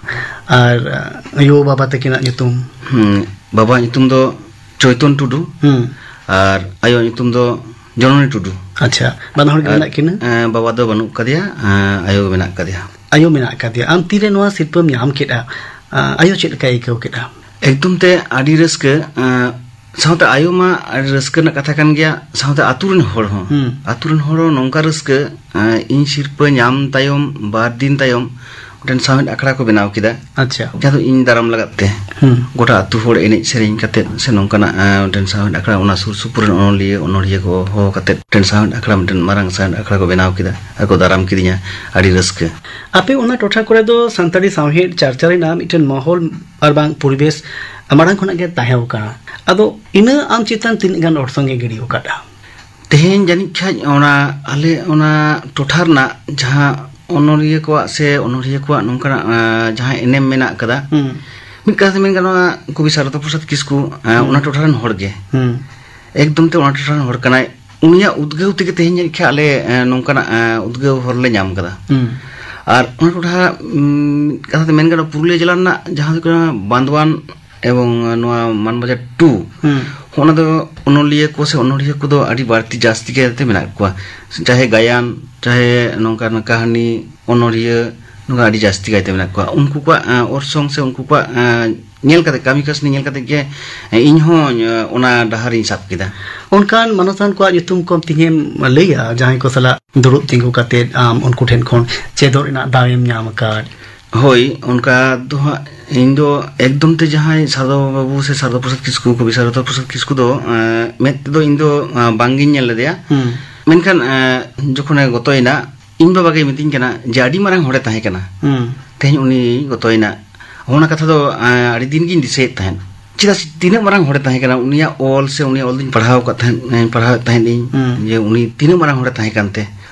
ᱟᱨ, ᱟᱸ, ᱟᱭᱳ ᱵᱟᱵᱟ ᱛᱟᱹᱠᱤᱱᱟᱜ ᱧᱩᱛᱩᱢ? ᱦᱩᱸ, ᱵᱟᱵᱟᱣᱟᱜ ᱧᱩᱛᱩᱢ ᱫᱚ ᱪᱳᱭᱛᱚᱱ ᱴᱩᱰᱩ᱾ ᱦᱩᱸ᱾ ᱟᱨ ᱟᱭᱳᱣᱟᱜ ᱧᱩᱛᱩᱢ ᱫᱚ ᱡᱚᱱᱚᱱᱤ ᱴᱩᱰᱩ᱾ ᱟᱪᱪᱷᱟ, ᱵᱟᱱᱟ ᱦᱚᱲ ᱜᱮ ᱟᱨ, ᱢᱮᱱᱟᱜ ᱠᱤᱱᱟ? ᱮᱸ, ᱵᱟᱵᱟ ᱫᱚ ᱵᱟᱹᱱᱩᱜ ᱠᱟᱫᱮᱭᱟ, ᱮᱸ, ᱟᱭᱳ ᱢᱮᱱᱟᱜ ᱠᱟᱫᱮᱭᱟ᱾ ᱟᱭᱳ ᱢᱮᱱᱟᱜ ᱠᱟᱫᱮᱭᱟ᱾ ᱟᱢ ᱛᱤᱨᱮ ᱱᱚᱣᱟ ᱥᱤᱨᱯᱟᱹᱢ ᱧᱟᱢ ᱠᱮᱫᱼᱟ, ᱟᱸ, ᱟᱭᱳ ᱪᱮᱫ ᱞᱮᱠᱟᱭ ᱟᱹᱭᱠᱟᱹᱣ ᱠᱮᱫᱼᱟ? ᱮᱠᱫᱚᱢ ᱛᱮ ᱟᱹᱰᱤ ᱨᱟᱹᱥᱠᱟᱹ, ᱮᱸ, ᱥᱟᱶᱛᱮ ᱟᱭᱳ ᱢᱟ ᱟᱹᱰᱤ ᱨᱟᱹᱥᱠᱟᱹ ᱨᱮᱱᱟᱜ ᱠᱟᱛᱷᱟ ᱠᱟᱱ ᱜᱮᱭᱟ, ᱥᱟᱶᱛᱮ ᱟᱛᱳ ᱨᱮᱱ ᱦᱚᱲ ᱦᱚᱸ᱾ ᱦᱩᱸ᱾ ᱟᱛᱳ ᱨᱮᱱ ᱦᱚᱲ ᱦᱚᱸ ᱱᱚᱝᱠᱟ ᱨᱟᱹᱥᱠᱟᱹ, ᱮᱸ, ᱤᱧ ᱥᱤᱨᱯᱟᱹ ᱧᱟᱢ ᱛᱟᱭᱚᱢ, ᱵᱟᱨ ᱫᱤᱱ ᱛᱟᱭᱚᱢ, ᱢᱤᱫᱴᱮᱱ ᱥᱟᱶᱦᱮᱫ ᱟᱠᱷᱲᱟ ᱠᱚ ᱵᱮᱱᱟᱣ ᱠᱮᱫᱟ᱾ ᱟᱪᱪᱷᱟ᱾ ᱡᱟᱦᱟᱸ ᱫᱚ ᱤᱧ ᱫᱟᱨᱟᱢ ᱞᱟᱜᱟᱫ ᱛᱮ᱾ ᱦᱩᱸ᱾ ᱜᱚᱴᱟ ᱟᱹᱛᱩ ᱦᱚᱲ ᱮᱱᱮᱡ ᱥᱮᱨᱮᱧ ᱠᱟᱛᱮᱫ ᱥᱮ ᱱᱚᱝᱠᱟᱱᱟᱜ, ᱮᱸ, ᱢᱤᱫᱴᱮᱱ ᱥᱟᱶᱦᱮᱫ ᱟᱠᱷᱲᱟ, ᱚᱱᱟ ᱥᱩᱨ ᱥᱩᱯᱩᱨ ᱨᱮᱱ ᱚᱱᱚᱞᱤᱭᱟᱹ, ᱚᱱᱚᱲᱦᱤᱭᱟᱹ ᱠᱚ ᱦᱚᱦᱚ ᱠᱟᱛᱮᱫ ᱢᱤᱫᱴᱮᱱ ᱥᱟᱶᱦᱮᱫ ᱟᱠᱷᱲᱟ, ᱢᱤᱫᱴᱮᱱ ᱢᱟᱨᱟᱝ ᱥᱟᱶᱦᱮᱫ ᱟᱠᱷᱲᱟ ᱠᱚ ᱵᱮᱱᱟᱣ ᱠᱮᱫᱟ ᱟᱨ ᱠᱚ ᱫᱟᱨᱟᱢ ᱠᱤᱫᱤᱧᱟ᱾ ᱟᱹᱰᱤ ᱨᱟᱹᱥᱠᱟᱹ᱾ ᱟᱯᱮ ᱚᱱᱟ ᱴᱚᱴᱷᱟ ᱠᱚᱨᱮ ᱫᱚ ᱥᱟᱱᱛᱟᱲᱤ ᱥᱟᱶᱦᱮᱫ ᱪᱟᱨᱪᱟ ᱨᱮᱱᱟᱜ ᱢᱤᱫᱴᱮᱱ ᱢᱚᱦᱚᱞ ᱟᱨ ᱵᱟᱝ ᱯᱚᱨᱤᱵᱮᱥ ᱢᱟᱲᱟᱝ ᱠᱷᱚᱱᱟᱜ ᱜᱮ ᱛᱟᱦᱮᱸ ᱠᱟᱱᱟ, ᱟᱫᱚ ᱤᱱᱟᱹ ᱟᱢ ᱪᱮᱛᱟᱱ ᱛᱤᱱᱟᱹᱜ ᱜᱟᱱ ᱚᱨᱥᱚᱝ ᱮ ᱜᱤᱰᱤ ᱟᱠᱟᱫᱼᱟ? ᱛᱮᱦᱮᱧ ᱡᱟᱹᱱᱤᱡ ᱠᱷᱟᱡ ᱚᱱᱟ ᱟᱞᱮ ᱚᱱᱟ ᱴᱚᱴᱷᱟ ᱨᱮᱱᱟᱜ ᱡᱟᱦᱟᱸ ᱚᱱᱚᱞᱤᱭᱟᱹ ᱠᱚᱣᱟᱜ ᱥᱮ ᱚᱱᱚᱲᱦᱤᱭᱟᱹ ᱠᱚᱣᱟᱜ ᱱᱚᱝᱠᱟᱱᱟᱜ, ᱟᱸ, ᱡᱟᱦᱟᱸ ᱮᱱᱮᱢ ᱢᱮᱱᱟᱜ ᱟᱠᱟᱫᱟ, ᱦᱩᱸ᱾ ᱢᱤᱫ ᱠᱟᱛᱷᱟ ᱛᱮ ᱢᱮᱱ ᱜᱟᱱᱚᱜᱼᱟ, ᱠᱚᱵᱤ ᱥᱟᱨᱚᱫᱟ ᱯᱨᱚᱥᱟᱫᱽ ᱠᱤᱥᱠᱩ, ᱟᱸ, ᱦᱩᱸ᱾ ᱚᱱᱟ ᱴᱚᱴᱷᱟ ᱨᱮᱱ ᱦᱚᱲ ᱜᱮ᱾ ᱦᱩᱸ᱾ ᱮᱠᱫᱚᱢ ᱛᱮ ᱚᱱᱟ ᱴᱚᱴᱷᱟ ᱨᱮᱱ ᱦᱚᱲ ᱠᱟᱱᱟᱭ᱾ ᱩᱱᱤᱭᱟᱜ ᱩᱫᱽᱜᱟᱹᱣ ᱛᱮᱜᱮ ᱛᱮᱦᱮᱧ ᱡᱟᱹᱱᱤᱡ ᱠᱷᱟᱡ ᱟᱞᱮ, ᱟᱸ, ᱱᱚᱝᱠᱟᱱᱟᱜ, ᱟᱸ, ᱩᱫᱽᱜᱟᱹᱣ ᱦᱚᱨ ᱞᱮ ᱧᱟᱢ ᱟᱠᱟᱫᱟ᱾ ᱦᱩᱸ᱾ ᱟᱨ ᱚᱱᱟ ᱴᱚᱴᱷᱟ, ᱩᱸ, ᱢᱤᱫ ᱠᱟᱛᱷᱟ ᱛᱮ ᱢᱮᱱ ᱜᱟᱱᱚᱜᱼᱟ, ᱯᱩᱨᱩᱞᱤᱭᱟᱹ ᱡᱮᱞᱟ ᱨᱮᱱᱟᱜ ᱡᱟᱦᱟᱸ ᱫᱚ ᱦᱩᱭᱩᱜ ᱠᱟᱱᱟ ᱵᱟᱸᱫᱣᱟᱱ ᱮᱵᱚᱝ ᱱᱚᱣᱟ ᱢᱟᱱᱵᱟᱡᱟᱨ ᱴᱩ, ᱦᱩᱸ᱾ ᱚᱱᱟ ᱫᱚ ᱚᱱᱚᱞᱤᱭᱟᱹ ᱠᱚ ᱥᱮ ᱚᱱᱚᱲᱦᱤᱭᱟᱹ ᱠᱚᱫᱚ ᱟᱹᱰᱤ ᱵᱟᱹᱲᱛᱤ ᱡᱟᱹᱥᱛᱤ ᱠᱟᱭᱛᱮ ᱢᱮᱱᱟᱜ ᱠᱚᱣᱟ᱾ ᱪᱟᱦᱮ ᱜᱟᱭᱟᱱ, ᱪᱟᱦᱮ ᱱᱚᱝᱠᱟᱱ ᱠᱟᱹᱦᱱᱤ, ᱚᱱᱚᱲᱦᱤᱭᱟᱹ, ᱱᱚᱝᱠᱟ ᱟᱹᱰᱤ ᱡᱟᱹᱥᱛᱤ ᱠᱟᱭᱛᱮ ᱢᱮᱱᱟᱜ ᱠᱚᱣᱟ᱾ ᱩᱱᱠᱩ ᱠᱚᱣᱟᱜ, ᱟᱸ, ᱚᱨᱥᱚᱝ ᱥᱮ ᱩᱱᱠᱩ ᱠᱚᱣᱟᱜ, ᱟᱸ, ᱧᱮᱞ ᱠᱟᱛᱮ, ᱠᱟᱹᱢᱤ ᱠᱟᱹᱥᱱᱤ ᱧᱮᱞ ᱠᱟᱛᱮ ᱜᱮ, ᱟᱸ, ᱤᱧ ᱦᱚᱸᱧ, ᱟᱸ, ᱚᱱᱟ ᱰᱟᱦᱟᱨᱤᱧ ᱥᱟᱵ ᱠᱮᱫᱟ᱾ ᱚᱱᱠᱟᱱ ᱢᱟᱱᱚᱛᱟᱱ ᱠᱚᱣᱟᱜ ᱧᱩᱛᱩᱢ ᱠᱚᱢ ᱛᱤᱧᱮᱢ ᱞᱟᱹᱭᱟ, ᱡᱟᱦᱟᱸᱭ ᱠᱚ ᱥᱟᱞᱟᱜ ᱫᱩᱲᱩᱵ ᱛᱤᱸᱜᱩ ᱠᱟᱛᱮ ᱟᱢ ᱩᱱᱠᱩ ᱴᱷᱮᱱ ᱠᱷᱚᱱ ᱪᱮᱫᱚᱜ ᱨᱮᱱᱟᱜ ᱫᱟᱣᱮᱢ ᱧᱟᱢ ᱟᱠᱟᱫ? ᱦᱳᱭ, ᱚᱱᱠᱟ ᱫᱚ ᱦᱟᱸᱜ ᱤᱧ ᱫᱚ ᱮᱠᱫᱚᱢ ᱛᱮ ᱡᱟᱦᱟᱸᱭ ᱥᱟᱨᱫᱟ ᱵᱟᱹᱵᱩ ᱥᱮ ᱥᱟᱨᱫᱟ ᱯᱨᱚᱥᱟᱫᱽ ᱠᱤᱥᱠᱩ, ᱠᱚᱵᱤ ᱥᱟᱨᱫᱟ ᱯᱨᱚᱥᱟᱫᱽ ᱠᱤᱥᱠᱩ ᱫᱚ, ᱮᱸ, ᱢᱮᱫ ᱛᱮᱫᱚ ᱤᱧ ᱫᱚ, ᱮᱸ, ᱵᱟᱝᱜᱤᱧ ᱧᱮᱞ ᱞᱮᱫᱮᱭᱟ᱾ ᱦᱩᱸ᱾ ᱢᱮᱱᱠᱷᱟᱱ, ᱮᱸ, ᱡᱚᱠᱷᱚᱱᱮ ᱜᱚᱛᱚᱭᱮᱱᱟ, ᱤᱧ ᱵᱟᱵᱟ ᱜᱮᱭ ᱢᱤᱛᱟᱹᱧ ᱠᱟᱱᱟ ᱡᱮ, "ᱟᱹᱰᱤ ᱢᱟᱨᱟᱝ ᱦᱚᱲᱮ ᱛᱟᱦᱮᱸ ᱠᱟᱱᱟ, ᱦᱩᱸ᱾ ᱛᱮᱦᱮᱧ ᱩᱱᱤ ᱜᱚᱛᱚᱭᱮᱱᱟ᱾" ᱚᱱᱟ ᱠᱟᱛᱷᱟ ᱫᱚ, ᱮᱸ, ᱟᱹᱰᱤ ᱫᱤᱱ ᱜᱤᱧ ᱫᱤᱥᱟᱹᱭᱮᱫ ᱛᱟᱦᱮᱸᱫ᱾ ᱪᱮᱫᱟᱜ ᱥᱮ ᱛᱤᱱᱟᱹᱜ ᱢᱟᱨᱟᱝ ᱦᱚᱲᱮ ᱛᱟᱦᱮᱸ ᱠᱟᱱᱟ, ᱩᱱᱤᱭᱟᱜ ᱚᱞ ᱥᱮ ᱩᱱᱤᱭᱟᱜ ᱚᱞ ᱫᱚᱧ ᱯᱟᱲᱦᱟᱣ ᱟᱠᱟᱫ ᱛᱟᱦᱮᱸᱫ, ᱯᱟᱲᱦᱟᱣᱮᱫ ᱛᱟᱦᱮᱸᱫ ᱤᱧ, ᱦᱩᱸ᱾ ᱡᱮ ᱩᱱᱤ ᱛᱤᱱᱟᱹᱜ ᱢᱟᱨᱟᱝ ᱦᱚᱲᱮ ᱛᱟᱦᱮᱸ ᱠᱟᱱᱛᱮ᱾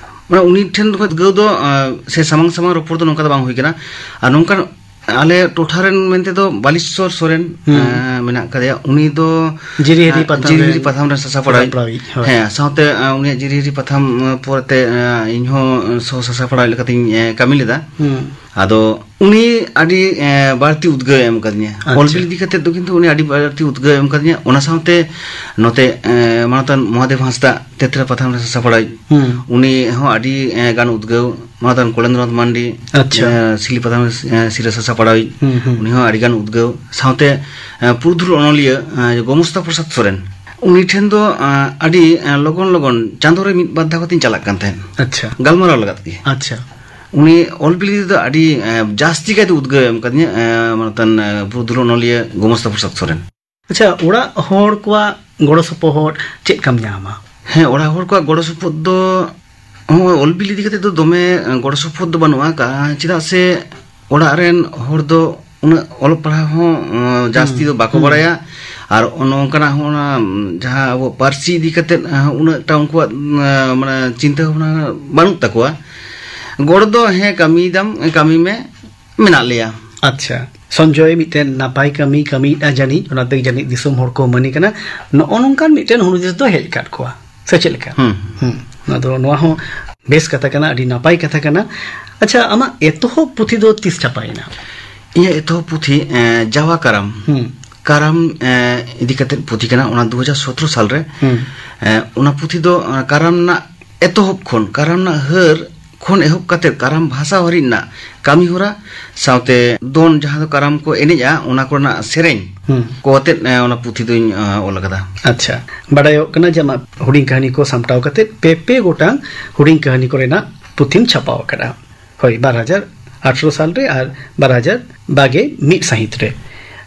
ᱢᱟᱱᱮ ᱩᱱᱤ ᱴᱷᱮᱱ ᱠᱷᱚᱱ ᱩᱫᱽᱜᱟᱹᱣ ᱫᱚ, ᱟᱸ, ᱥᱮ ᱥᱟᱢᱟᱝ ᱥᱟᱢᱟᱝ ᱨᱚᱯᱚᱲ ᱫᱚ ᱱᱚᱝᱠᱟ ᱫᱚ ᱵᱟᱝ ᱦᱩᱭ ᱠᱟᱱᱟ᱾ ᱟᱨ ᱱᱚᱝᱠᱟᱱ ᱟᱞᱮ ᱴᱚᱴᱷᱟ ᱨᱮᱱ ᱢᱮᱱᱛᱮ ᱫᱚ ᱵᱟᱞᱤᱥᱚᱨ ᱥᱚᱨᱮᱱ, ᱦᱩᱸ᱾ ᱟᱸ, ᱢᱮᱱᱟᱜ ᱟᱠᱟᱫᱮᱭᱟ᱾ ᱩᱱᱤ ᱫᱚ, ᱡᱤᱨᱤᱦᱤᱨᱤ ᱟᱸ, ᱯᱟᱛᱷᱟᱢ ᱡᱤᱨᱤᱦᱤᱨᱤ ᱨᱮᱱ ᱯᱟᱛᱷᱟᱢ ᱨᱮᱱ ᱥᱟᱥᱟᱯᱲᱟᱣᱤᱡ᱾ ᱥᱟᱥᱟᱯᱲᱟᱣᱤᱡ, ᱦᱳᱭ᱾ ᱦᱮᱸ, ᱥᱟᱶᱛᱮ, ᱟᱸ, ᱩᱱᱤᱭᱟᱜ ᱡᱤᱨᱤᱦᱤᱨᱤ ᱯᱟᱛᱷᱟᱢ, ᱟᱸ, ᱯᱚᱨᱮᱛᱮ, ᱟᱸ, ᱤᱧᱦᱚᱸ ᱥᱚᱦᱚ ᱥᱟᱥᱟᱯᱲᱟᱣᱤᱡ ᱞᱮᱠᱟᱛᱤᱧ, ᱟᱸ, ᱠᱟᱹᱢᱤ ᱞᱮᱫᱟ᱾ ᱦᱩᱸ᱾ ᱟᱫᱚ ᱩᱱᱤ ᱟᱹᱰᱤ, ᱮ, ᱵᱟᱹᱲᱛᱤ ᱩᱫᱽᱜᱟᱹᱣ ᱮ ᱮᱢ ᱠᱟᱫᱤᱧᱟ᱾ ᱟᱪᱪᱷᱟ᱾ ᱚᱞ ᱵᱤᱞ ᱤᱫᱤ ᱠᱟᱛᱮᱫ ᱫᱚ ᱠᱤᱱᱛᱩ ᱩᱱᱤ ᱟᱹᱰᱤ ᱵᱟᱹᱲᱛᱤ ᱩᱫᱽᱜᱟᱹᱣ ᱮ ᱮᱢ ᱠᱟᱫᱤᱧᱟ᱾ ᱚᱱᱟ ᱥᱟᱶᱛᱮ ᱱᱚᱛᱮ, ᱮ, ᱢᱟᱱᱚᱛᱟᱱ ᱢᱚᱦᱟᱫᱮᱵ ᱦᱟᱸᱥᱫᱟ, ᱛᱮᱛᱨᱟ ᱯᱟᱛᱷᱟᱢ ᱨᱮ ᱥᱟᱥᱟᱯᱲᱟᱣᱤᱡ, ᱦᱩᱸ᱾ ᱩᱱᱤ ᱦᱚᱸ ᱟᱹᱰᱤ, ᱮ, ᱜᱟᱱ ᱩᱫᱽᱜᱟᱹᱣ, ᱢᱟᱱᱚᱛᱟᱱ ᱠᱚᱞᱮᱱᱫᱨᱚᱱᱟᱛᱷ ᱢᱟᱱᱰᱤ, ᱟᱪᱪᱷᱟ᱾ ᱮ, ᱥᱤᱞᱤ ᱯᱟᱛᱷᱟᱢ ᱨᱮ, ᱮ, ᱥᱤᱨᱟᱹ ᱥᱟᱥᱟᱯᱲᱟᱣᱤᱡ, ᱦᱩᱸ, ᱦᱩᱸ᱾ ᱩᱱᱤ ᱦᱚᱸ ᱟᱹᱰᱤ ᱜᱟᱱ ᱩᱫᱽᱜᱟᱹᱣ᱾ ᱥᱟᱶᱛᱮ, ᱮ, ᱯᱩᱨᱩᱫᱷᱩᱞ ᱚᱱᱚᱞᱤᱭᱟᱹ, ᱮ, ᱜᱳᱢᱚᱥᱛᱟ ᱯᱨᱚᱥᱟᱫᱽ ᱥᱚᱨᱮᱱ, ᱩᱱᱤ ᱴᱷᱮᱱ ᱫᱚ, ᱮ, ᱟᱹᱰᱤ, ᱮ, ᱞᱚᱜᱚᱱ ᱞᱚᱜᱚᱱ ᱪᱟᱸᱫᱳ ᱨᱮ ᱢᱤᱫ ᱵᱟᱨ ᱫᱷᱟᱣ ᱠᱟᱛᱮᱧ ᱪᱟᱞᱟᱜ ᱠᱟᱱ ᱛᱟᱦᱮᱸᱫ᱾ ᱟᱪᱪᱷᱟ᱾ ᱜᱟᱞᱢᱟᱨᱟᱣ ᱞᱟᱜᱟᱫ ᱜᱮ᱾ ᱟᱪᱪᱷᱟ᱾ ᱩᱱᱤ ᱚᱞ ᱵᱤᱞ ᱨᱮᱫᱚ ᱟᱹᱰᱤ, ᱮ, ᱡᱟᱹᱥᱛᱤ ᱠᱟᱭᱛᱮ ᱩᱫᱽᱜᱟᱹᱣ ᱮ ᱮᱢ ᱠᱟᱫᱤᱧᱟ, ᱮ, ᱢᱟᱱᱚᱛᱟᱱ, ᱮ, ᱯᱩᱨᱩᱫᱷᱩᱞ ᱚᱱᱚᱞᱤᱭᱟᱹ ᱜᱳᱢᱚᱥᱛᱟ ᱯᱨᱚᱥᱟᱫᱽ ᱥᱚᱨᱮᱱ᱾ ᱟᱪᱪᱷᱟ, ᱚᱲᱟᱜ ᱦᱚᱲ ᱠᱚᱣᱟᱜ ᱜᱚᱲᱚ ᱥᱚᱯᱚᱦᱚᱫ ᱪᱮᱫ ᱠᱟᱢ ᱧᱟᱢᱟ? ᱦᱮᱸ, ᱚᱲᱟᱜ ᱦᱚᱲ ᱠᱚᱣᱟᱜ ᱜᱚᱲᱚ ᱥᱚᱯᱚᱦᱚᱫ ᱫᱚ, ᱦᱚᱸ, ᱚᱞ ᱵᱤᱞ ᱤᱫᱤ ᱠᱟᱛᱮ ᱫᱚ ᱫᱚᱢᱮ, ᱮ, ᱜᱚᱲᱚ ᱥᱚᱯᱚᱦᱚᱫ ᱫᱚ ᱵᱟᱹᱱᱩᱜᱼᱟ᱾ ᱠᱟ-, ᱪᱮᱫᱟᱜ ᱥᱮ ᱚᱲᱟᱜ ᱨᱮᱱ ᱦᱚᱲ ᱫᱚ ᱩᱱᱟᱹᱜ ᱚᱞᱚᱜ ᱯᱟᱲᱦᱟᱣ ᱦᱚᱸ, ᱮ, ᱡᱟᱹᱥᱛᱤ ᱦᱩᱸ, ᱫᱚ ᱵᱟᱠᱚ ᱦᱩᱸ᱾ ᱵᱟᱲᱟᱭᱟ᱾ ᱟᱨ ᱱᱚᱝᱠᱟᱱᱟᱜ ᱦᱚᱸ ᱚᱱᱟ, ᱩᱢ, ᱡᱟᱦᱟᱸ ᱟᱵᱚ ᱯᱟᱹᱨᱥᱤ ᱤᱫᱤ ᱠᱟᱛᱮ, ᱮ, ᱩᱱᱟᱹᱜ ᱴᱟ ᱩᱱᱠᱩᱣᱟᱜ, ᱮ, ᱢᱟᱱᱮ ᱪᱤᱱᱛᱟᱹ ᱵᱷᱟᱵᱽᱱᱟ ᱵᱟᱹᱱᱩᱜ ᱛᱟᱠᱚᱣᱟ᱾ ᱜᱚᱲᱚ ᱫᱚ, ᱦᱮᱸ, ᱠᱟᱹᱢᱤᱭᱮᱫᱟᱢ, ᱠᱟᱹᱢᱤ ᱢᱮ, ᱢᱮᱱᱟᱜ ᱞᱮᱭᱟ᱾ ᱟᱪᱪᱷᱟ, ᱥᱚᱧᱡᱚᱭ ᱢᱤᱫᱴᱮᱱ ᱱᱟᱯᱟᱭ ᱠᱟᱹᱢᱤ ᱠᱟᱹᱢᱤᱭᱮᱫᱼᱟ ᱡᱟᱹᱱᱤᱡ, ᱚᱱᱟᱛᱮ ᱡᱟᱹᱱᱤᱡ ᱫᱤᱥᱚᱢ ᱦᱚᱲ ᱠᱚ ᱢᱟᱹᱱᱤ ᱠᱟᱱᱟ᱾ ᱱᱚᱜᱼᱚ ᱱᱚᱝᱠᱟᱱ ᱢᱤᱫᱴᱮᱱ ᱦᱩᱱᱩᱨ ᱫᱤᱥ ᱫᱚ ᱦᱮᱡ ᱟᱠᱟᱫ ᱠᱚᱣᱟ, ᱥᱮ ᱪᱮᱫ ᱞᱮᱠᱟ? ᱦᱩᱸ᱾ ᱦᱩᱸ, ᱱᱚᱣᱟ ᱫᱚ, ᱱᱚᱣᱟ ᱦᱚᱸ ᱵᱮᱥ ᱠᱟᱛᱷᱟ ᱠᱟᱱᱟ, ᱟᱹᱰᱤ ᱱᱟᱯᱟᱭ ᱠᱟᱛᱷᱟ ᱠᱟᱱᱟ᱾ ᱟᱪᱪᱷᱟ, ᱟᱢᱟᱜ ᱮᱛᱚᱦᱚᱵ ᱯᱩᱛᱷᱤ ᱫᱚ ᱛᱤᱥ ᱪᱷᱟᱯᱟᱭᱮᱱᱟ? ᱤᱧᱟᱹᱜ ᱮᱛᱚᱦᱚᱵ ᱯᱩᱛᱷᱤ, ᱮᱸ, ᱡᱟᱣᱟ ᱠᱟᱨᱟᱢ᱾ ᱦᱩᱸ᱾ ᱠᱟᱨᱟᱢ, ᱮᱸ, ᱤᱫᱤ ᱠᱟᱛᱮᱫ ᱯᱩᱛᱷᱤ ᱠᱟᱱᱟ, ᱚᱱᱟ ᱫᱩ ᱦᱟᱡᱟᱨ ᱥᱚᱛᱨᱚ ᱥᱟᱞ ᱨᱮ᱾ ᱦᱩᱸ᱾ ᱮᱸ, ᱚᱱᱟ ᱯᱩᱛᱷᱤ ᱫᱚ, ᱮᱸ, ᱠᱟᱨᱟᱢ ᱨᱮᱱᱟᱜ ᱮᱛᱚᱦᱚᱵ ᱠᱷᱚᱱ, ᱠᱟᱨᱟᱢ ᱨᱮᱱᱟᱜ ᱦᱟᱹᱨ ᱠᱷᱚᱱ ᱮᱦᱚᱵ ᱠᱟᱛᱮᱫ ᱠᱟᱨᱟᱢ ᱵᱷᱟᱥᱟᱣ ᱦᱟᱹᱨᱤᱡ ᱨᱮᱱᱟᱜ ᱠᱟᱹᱢᱤ ᱦᱚᱨᱟ, ᱥᱟᱶᱛᱮ ᱫᱚᱱ, ᱡᱟᱦᱟᱸ ᱫᱚ ᱠᱟᱨᱟᱢ ᱠᱚ ᱮᱱᱮᱡᱼᱟ, ᱚᱱᱟ ᱠᱚᱨᱮᱱᱟᱜ ᱥᱮᱨᱮᱧ ᱦᱩᱸ᱾ ᱠᱚ ᱟᱛᱮᱫ, ᱮᱸ, ᱚᱱᱟ ᱯᱩᱛᱷᱤ ᱫᱚᱧ, ᱮᱸ, ᱚᱞ ᱟᱠᱟᱫᱟ᱾ ᱟᱪᱪᱷᱟ, ᱵᱟᱰᱟᱭᱚᱜ ᱠᱟᱱᱟ ᱡᱮ ᱟᱢᱟᱜ ᱦᱩᱰᱤᱧ ᱠᱟᱹᱦᱱᱤ ᱠᱚ ᱥᱟᱢᱴᱟᱣ ᱠᱟᱛᱮᱫ ᱯᱮ, ᱯᱮ ᱜᱚᱴᱟᱝ ᱦᱩᱰᱤᱧ ᱠᱟᱹᱦᱱᱤ ᱠᱚᱨᱮᱱᱟᱜ ᱯᱩᱛᱷᱤᱢ ᱪᱷᱟᱯᱟᱣ ᱟᱠᱟᱫᱟ᱾ ᱦᱳᱭ, ᱵᱟᱨ ᱦᱟᱡᱟᱨ ᱟᱴᱷᱨᱚ ᱥᱟᱞ ᱨᱮ ᱟᱨ ᱵᱟᱨ ᱦᱟᱡᱟᱨ ᱵᱟᱜᱮ ᱢᱤᱫ ᱥᱟᱹᱦᱤᱛ ᱨᱮ᱾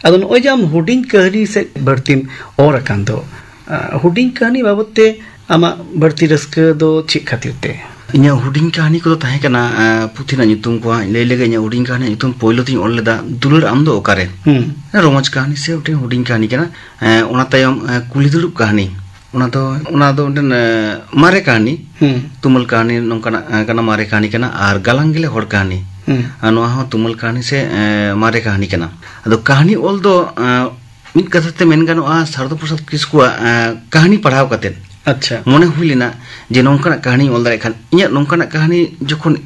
ᱟᱫᱚ ᱱᱚᱜᱼᱚᱭ ᱡᱮ ᱟᱢ ᱦᱩᱰᱤᱧ ᱠᱟᱹᱦᱱᱤ ᱥᱮᱫ ᱵᱟᱹᱲᱛᱤᱢ ᱚᱨ ᱟᱠᱟᱱ ᱫᱚ, ᱟ, ᱦᱩᱰᱤᱧ ᱠᱟᱹᱦᱱᱤ ᱵᱟᱵᱚᱛ ᱛᱮ ᱟᱢᱟᱜ ᱵᱟᱹᱲᱛᱤ ᱨᱟᱹᱥᱠᱟᱹ ᱫᱚ ᱪᱮᱫ ᱠᱷᱟᱹᱛᱤᱨ ᱛᱮ? ᱤᱧᱟᱹᱜ ᱦᱩᱰᱤᱧ ᱠᱟᱹᱦᱱᱤ ᱠᱚᱫᱚ ᱛᱟᱦᱮᱸ ᱠᱟᱱᱟ, ᱮᱸ, ᱯᱩᱛᱷᱤ ᱨᱮᱱᱟᱜ ᱧᱩᱛᱩᱢ ᱠᱚ ᱦᱟᱸᱜ ᱤᱧ ᱞᱟᱹᱭ ᱞᱮᱜᱮ᱾ ᱤᱧᱟᱹᱜ ᱦᱩᱰᱤᱧ ᱠᱟᱹᱦᱱᱤ ᱧᱩᱛᱩᱢ ᱯᱳᱭᱞᱳ ᱛᱤᱧ ᱚᱞ ᱞᱮᱫᱟ ᱫᱩᱞᱟᱹᱲ ᱟᱢ ᱫᱚ ᱚᱠᱟᱨᱮ᱾ ᱦᱩᱸ᱾ ᱨᱚᱢᱚᱡᱽ ᱠᱟᱹᱦᱱᱤ ᱥᱮ ᱢᱤᱫᱴᱮᱱ ᱦᱩᱰᱤᱧ ᱠᱟᱹᱦᱱᱤ ᱠᱟᱱᱟ᱾ ᱮᱸ, ᱚᱱᱟ ᱛᱟᱭᱚᱢ, ᱮᱸ, ᱠᱩᱞᱦᱤ ᱫᱩᱲᱩᱵ ᱠᱟᱹᱦᱱᱤ᱾ ᱚᱱᱟ ᱫᱚ, ᱚᱱᱟ ᱫᱚ ᱢᱤᱫᱴᱮᱱ, ᱮᱸ, ᱢᱟᱨᱮ ᱠᱟᱹᱦᱱᱤ᱾ ᱦᱩᱸ᱾ ᱛᱩᱢᱟᱹᱞ ᱠᱟᱹᱦᱱᱤ ᱱᱚᱝᱠᱟᱱᱟᱜ, ᱮᱸ, ᱠᱟᱱᱟ, ᱢᱟᱨᱮ ᱠᱟᱹᱦᱱᱤ ᱠᱟᱱᱟ᱾ ᱟᱨ ᱜᱟᱞᱟᱝ ᱜᱮᱞᱮ ᱦᱚᱲ ᱠᱟᱹᱦᱱᱤ᱾ ᱦᱩᱸ᱾ ᱟᱨ ᱱᱚᱣᱟ ᱦᱚᱸ ᱛᱩᱢᱟᱹᱞ ᱠᱟᱹᱦᱱᱤ ᱥᱮ, ᱮᱸ, ᱢᱟᱨᱮ ᱠᱟᱹᱦᱱᱤ ᱠᱟᱱᱟ᱾ ᱟᱫᱚ ᱠᱟᱹᱦᱱᱤ ᱚᱞ ᱫᱚ, ᱮᱸ, ᱢᱤᱫ ᱠᱟᱛᱷᱟ ᱛᱮ ᱢᱮᱱ ᱜᱟᱱᱚᱜᱼᱟ, ᱥᱟᱨᱚᱫᱟ ᱯᱨᱚᱥᱟᱫᱽ ᱠᱤᱥᱠᱩᱣᱟᱜ, ᱮᱸ, ᱠᱟᱹᱦᱱᱤ ᱯᱟᱲᱦᱟᱣ ᱠᱟᱛᱮᱫ ᱟᱪᱪᱷᱟ᱾ ᱢᱚᱱᱮ ᱦᱩᱭ ᱞᱮᱱᱟ ᱡᱮ ᱱᱚᱝᱠᱟᱱᱟᱜ ᱠᱟᱹᱦᱱᱤᱧ ᱚᱞ ᱫᱟᱲᱮᱭᱟᱜ ᱠᱷᱟᱱ᱾ ᱤᱧᱟᱹᱜ ᱱᱚᱝᱠᱟᱱᱟᱜ ᱠᱟᱹᱦᱱᱤ ᱡᱚᱠᱷᱚᱱ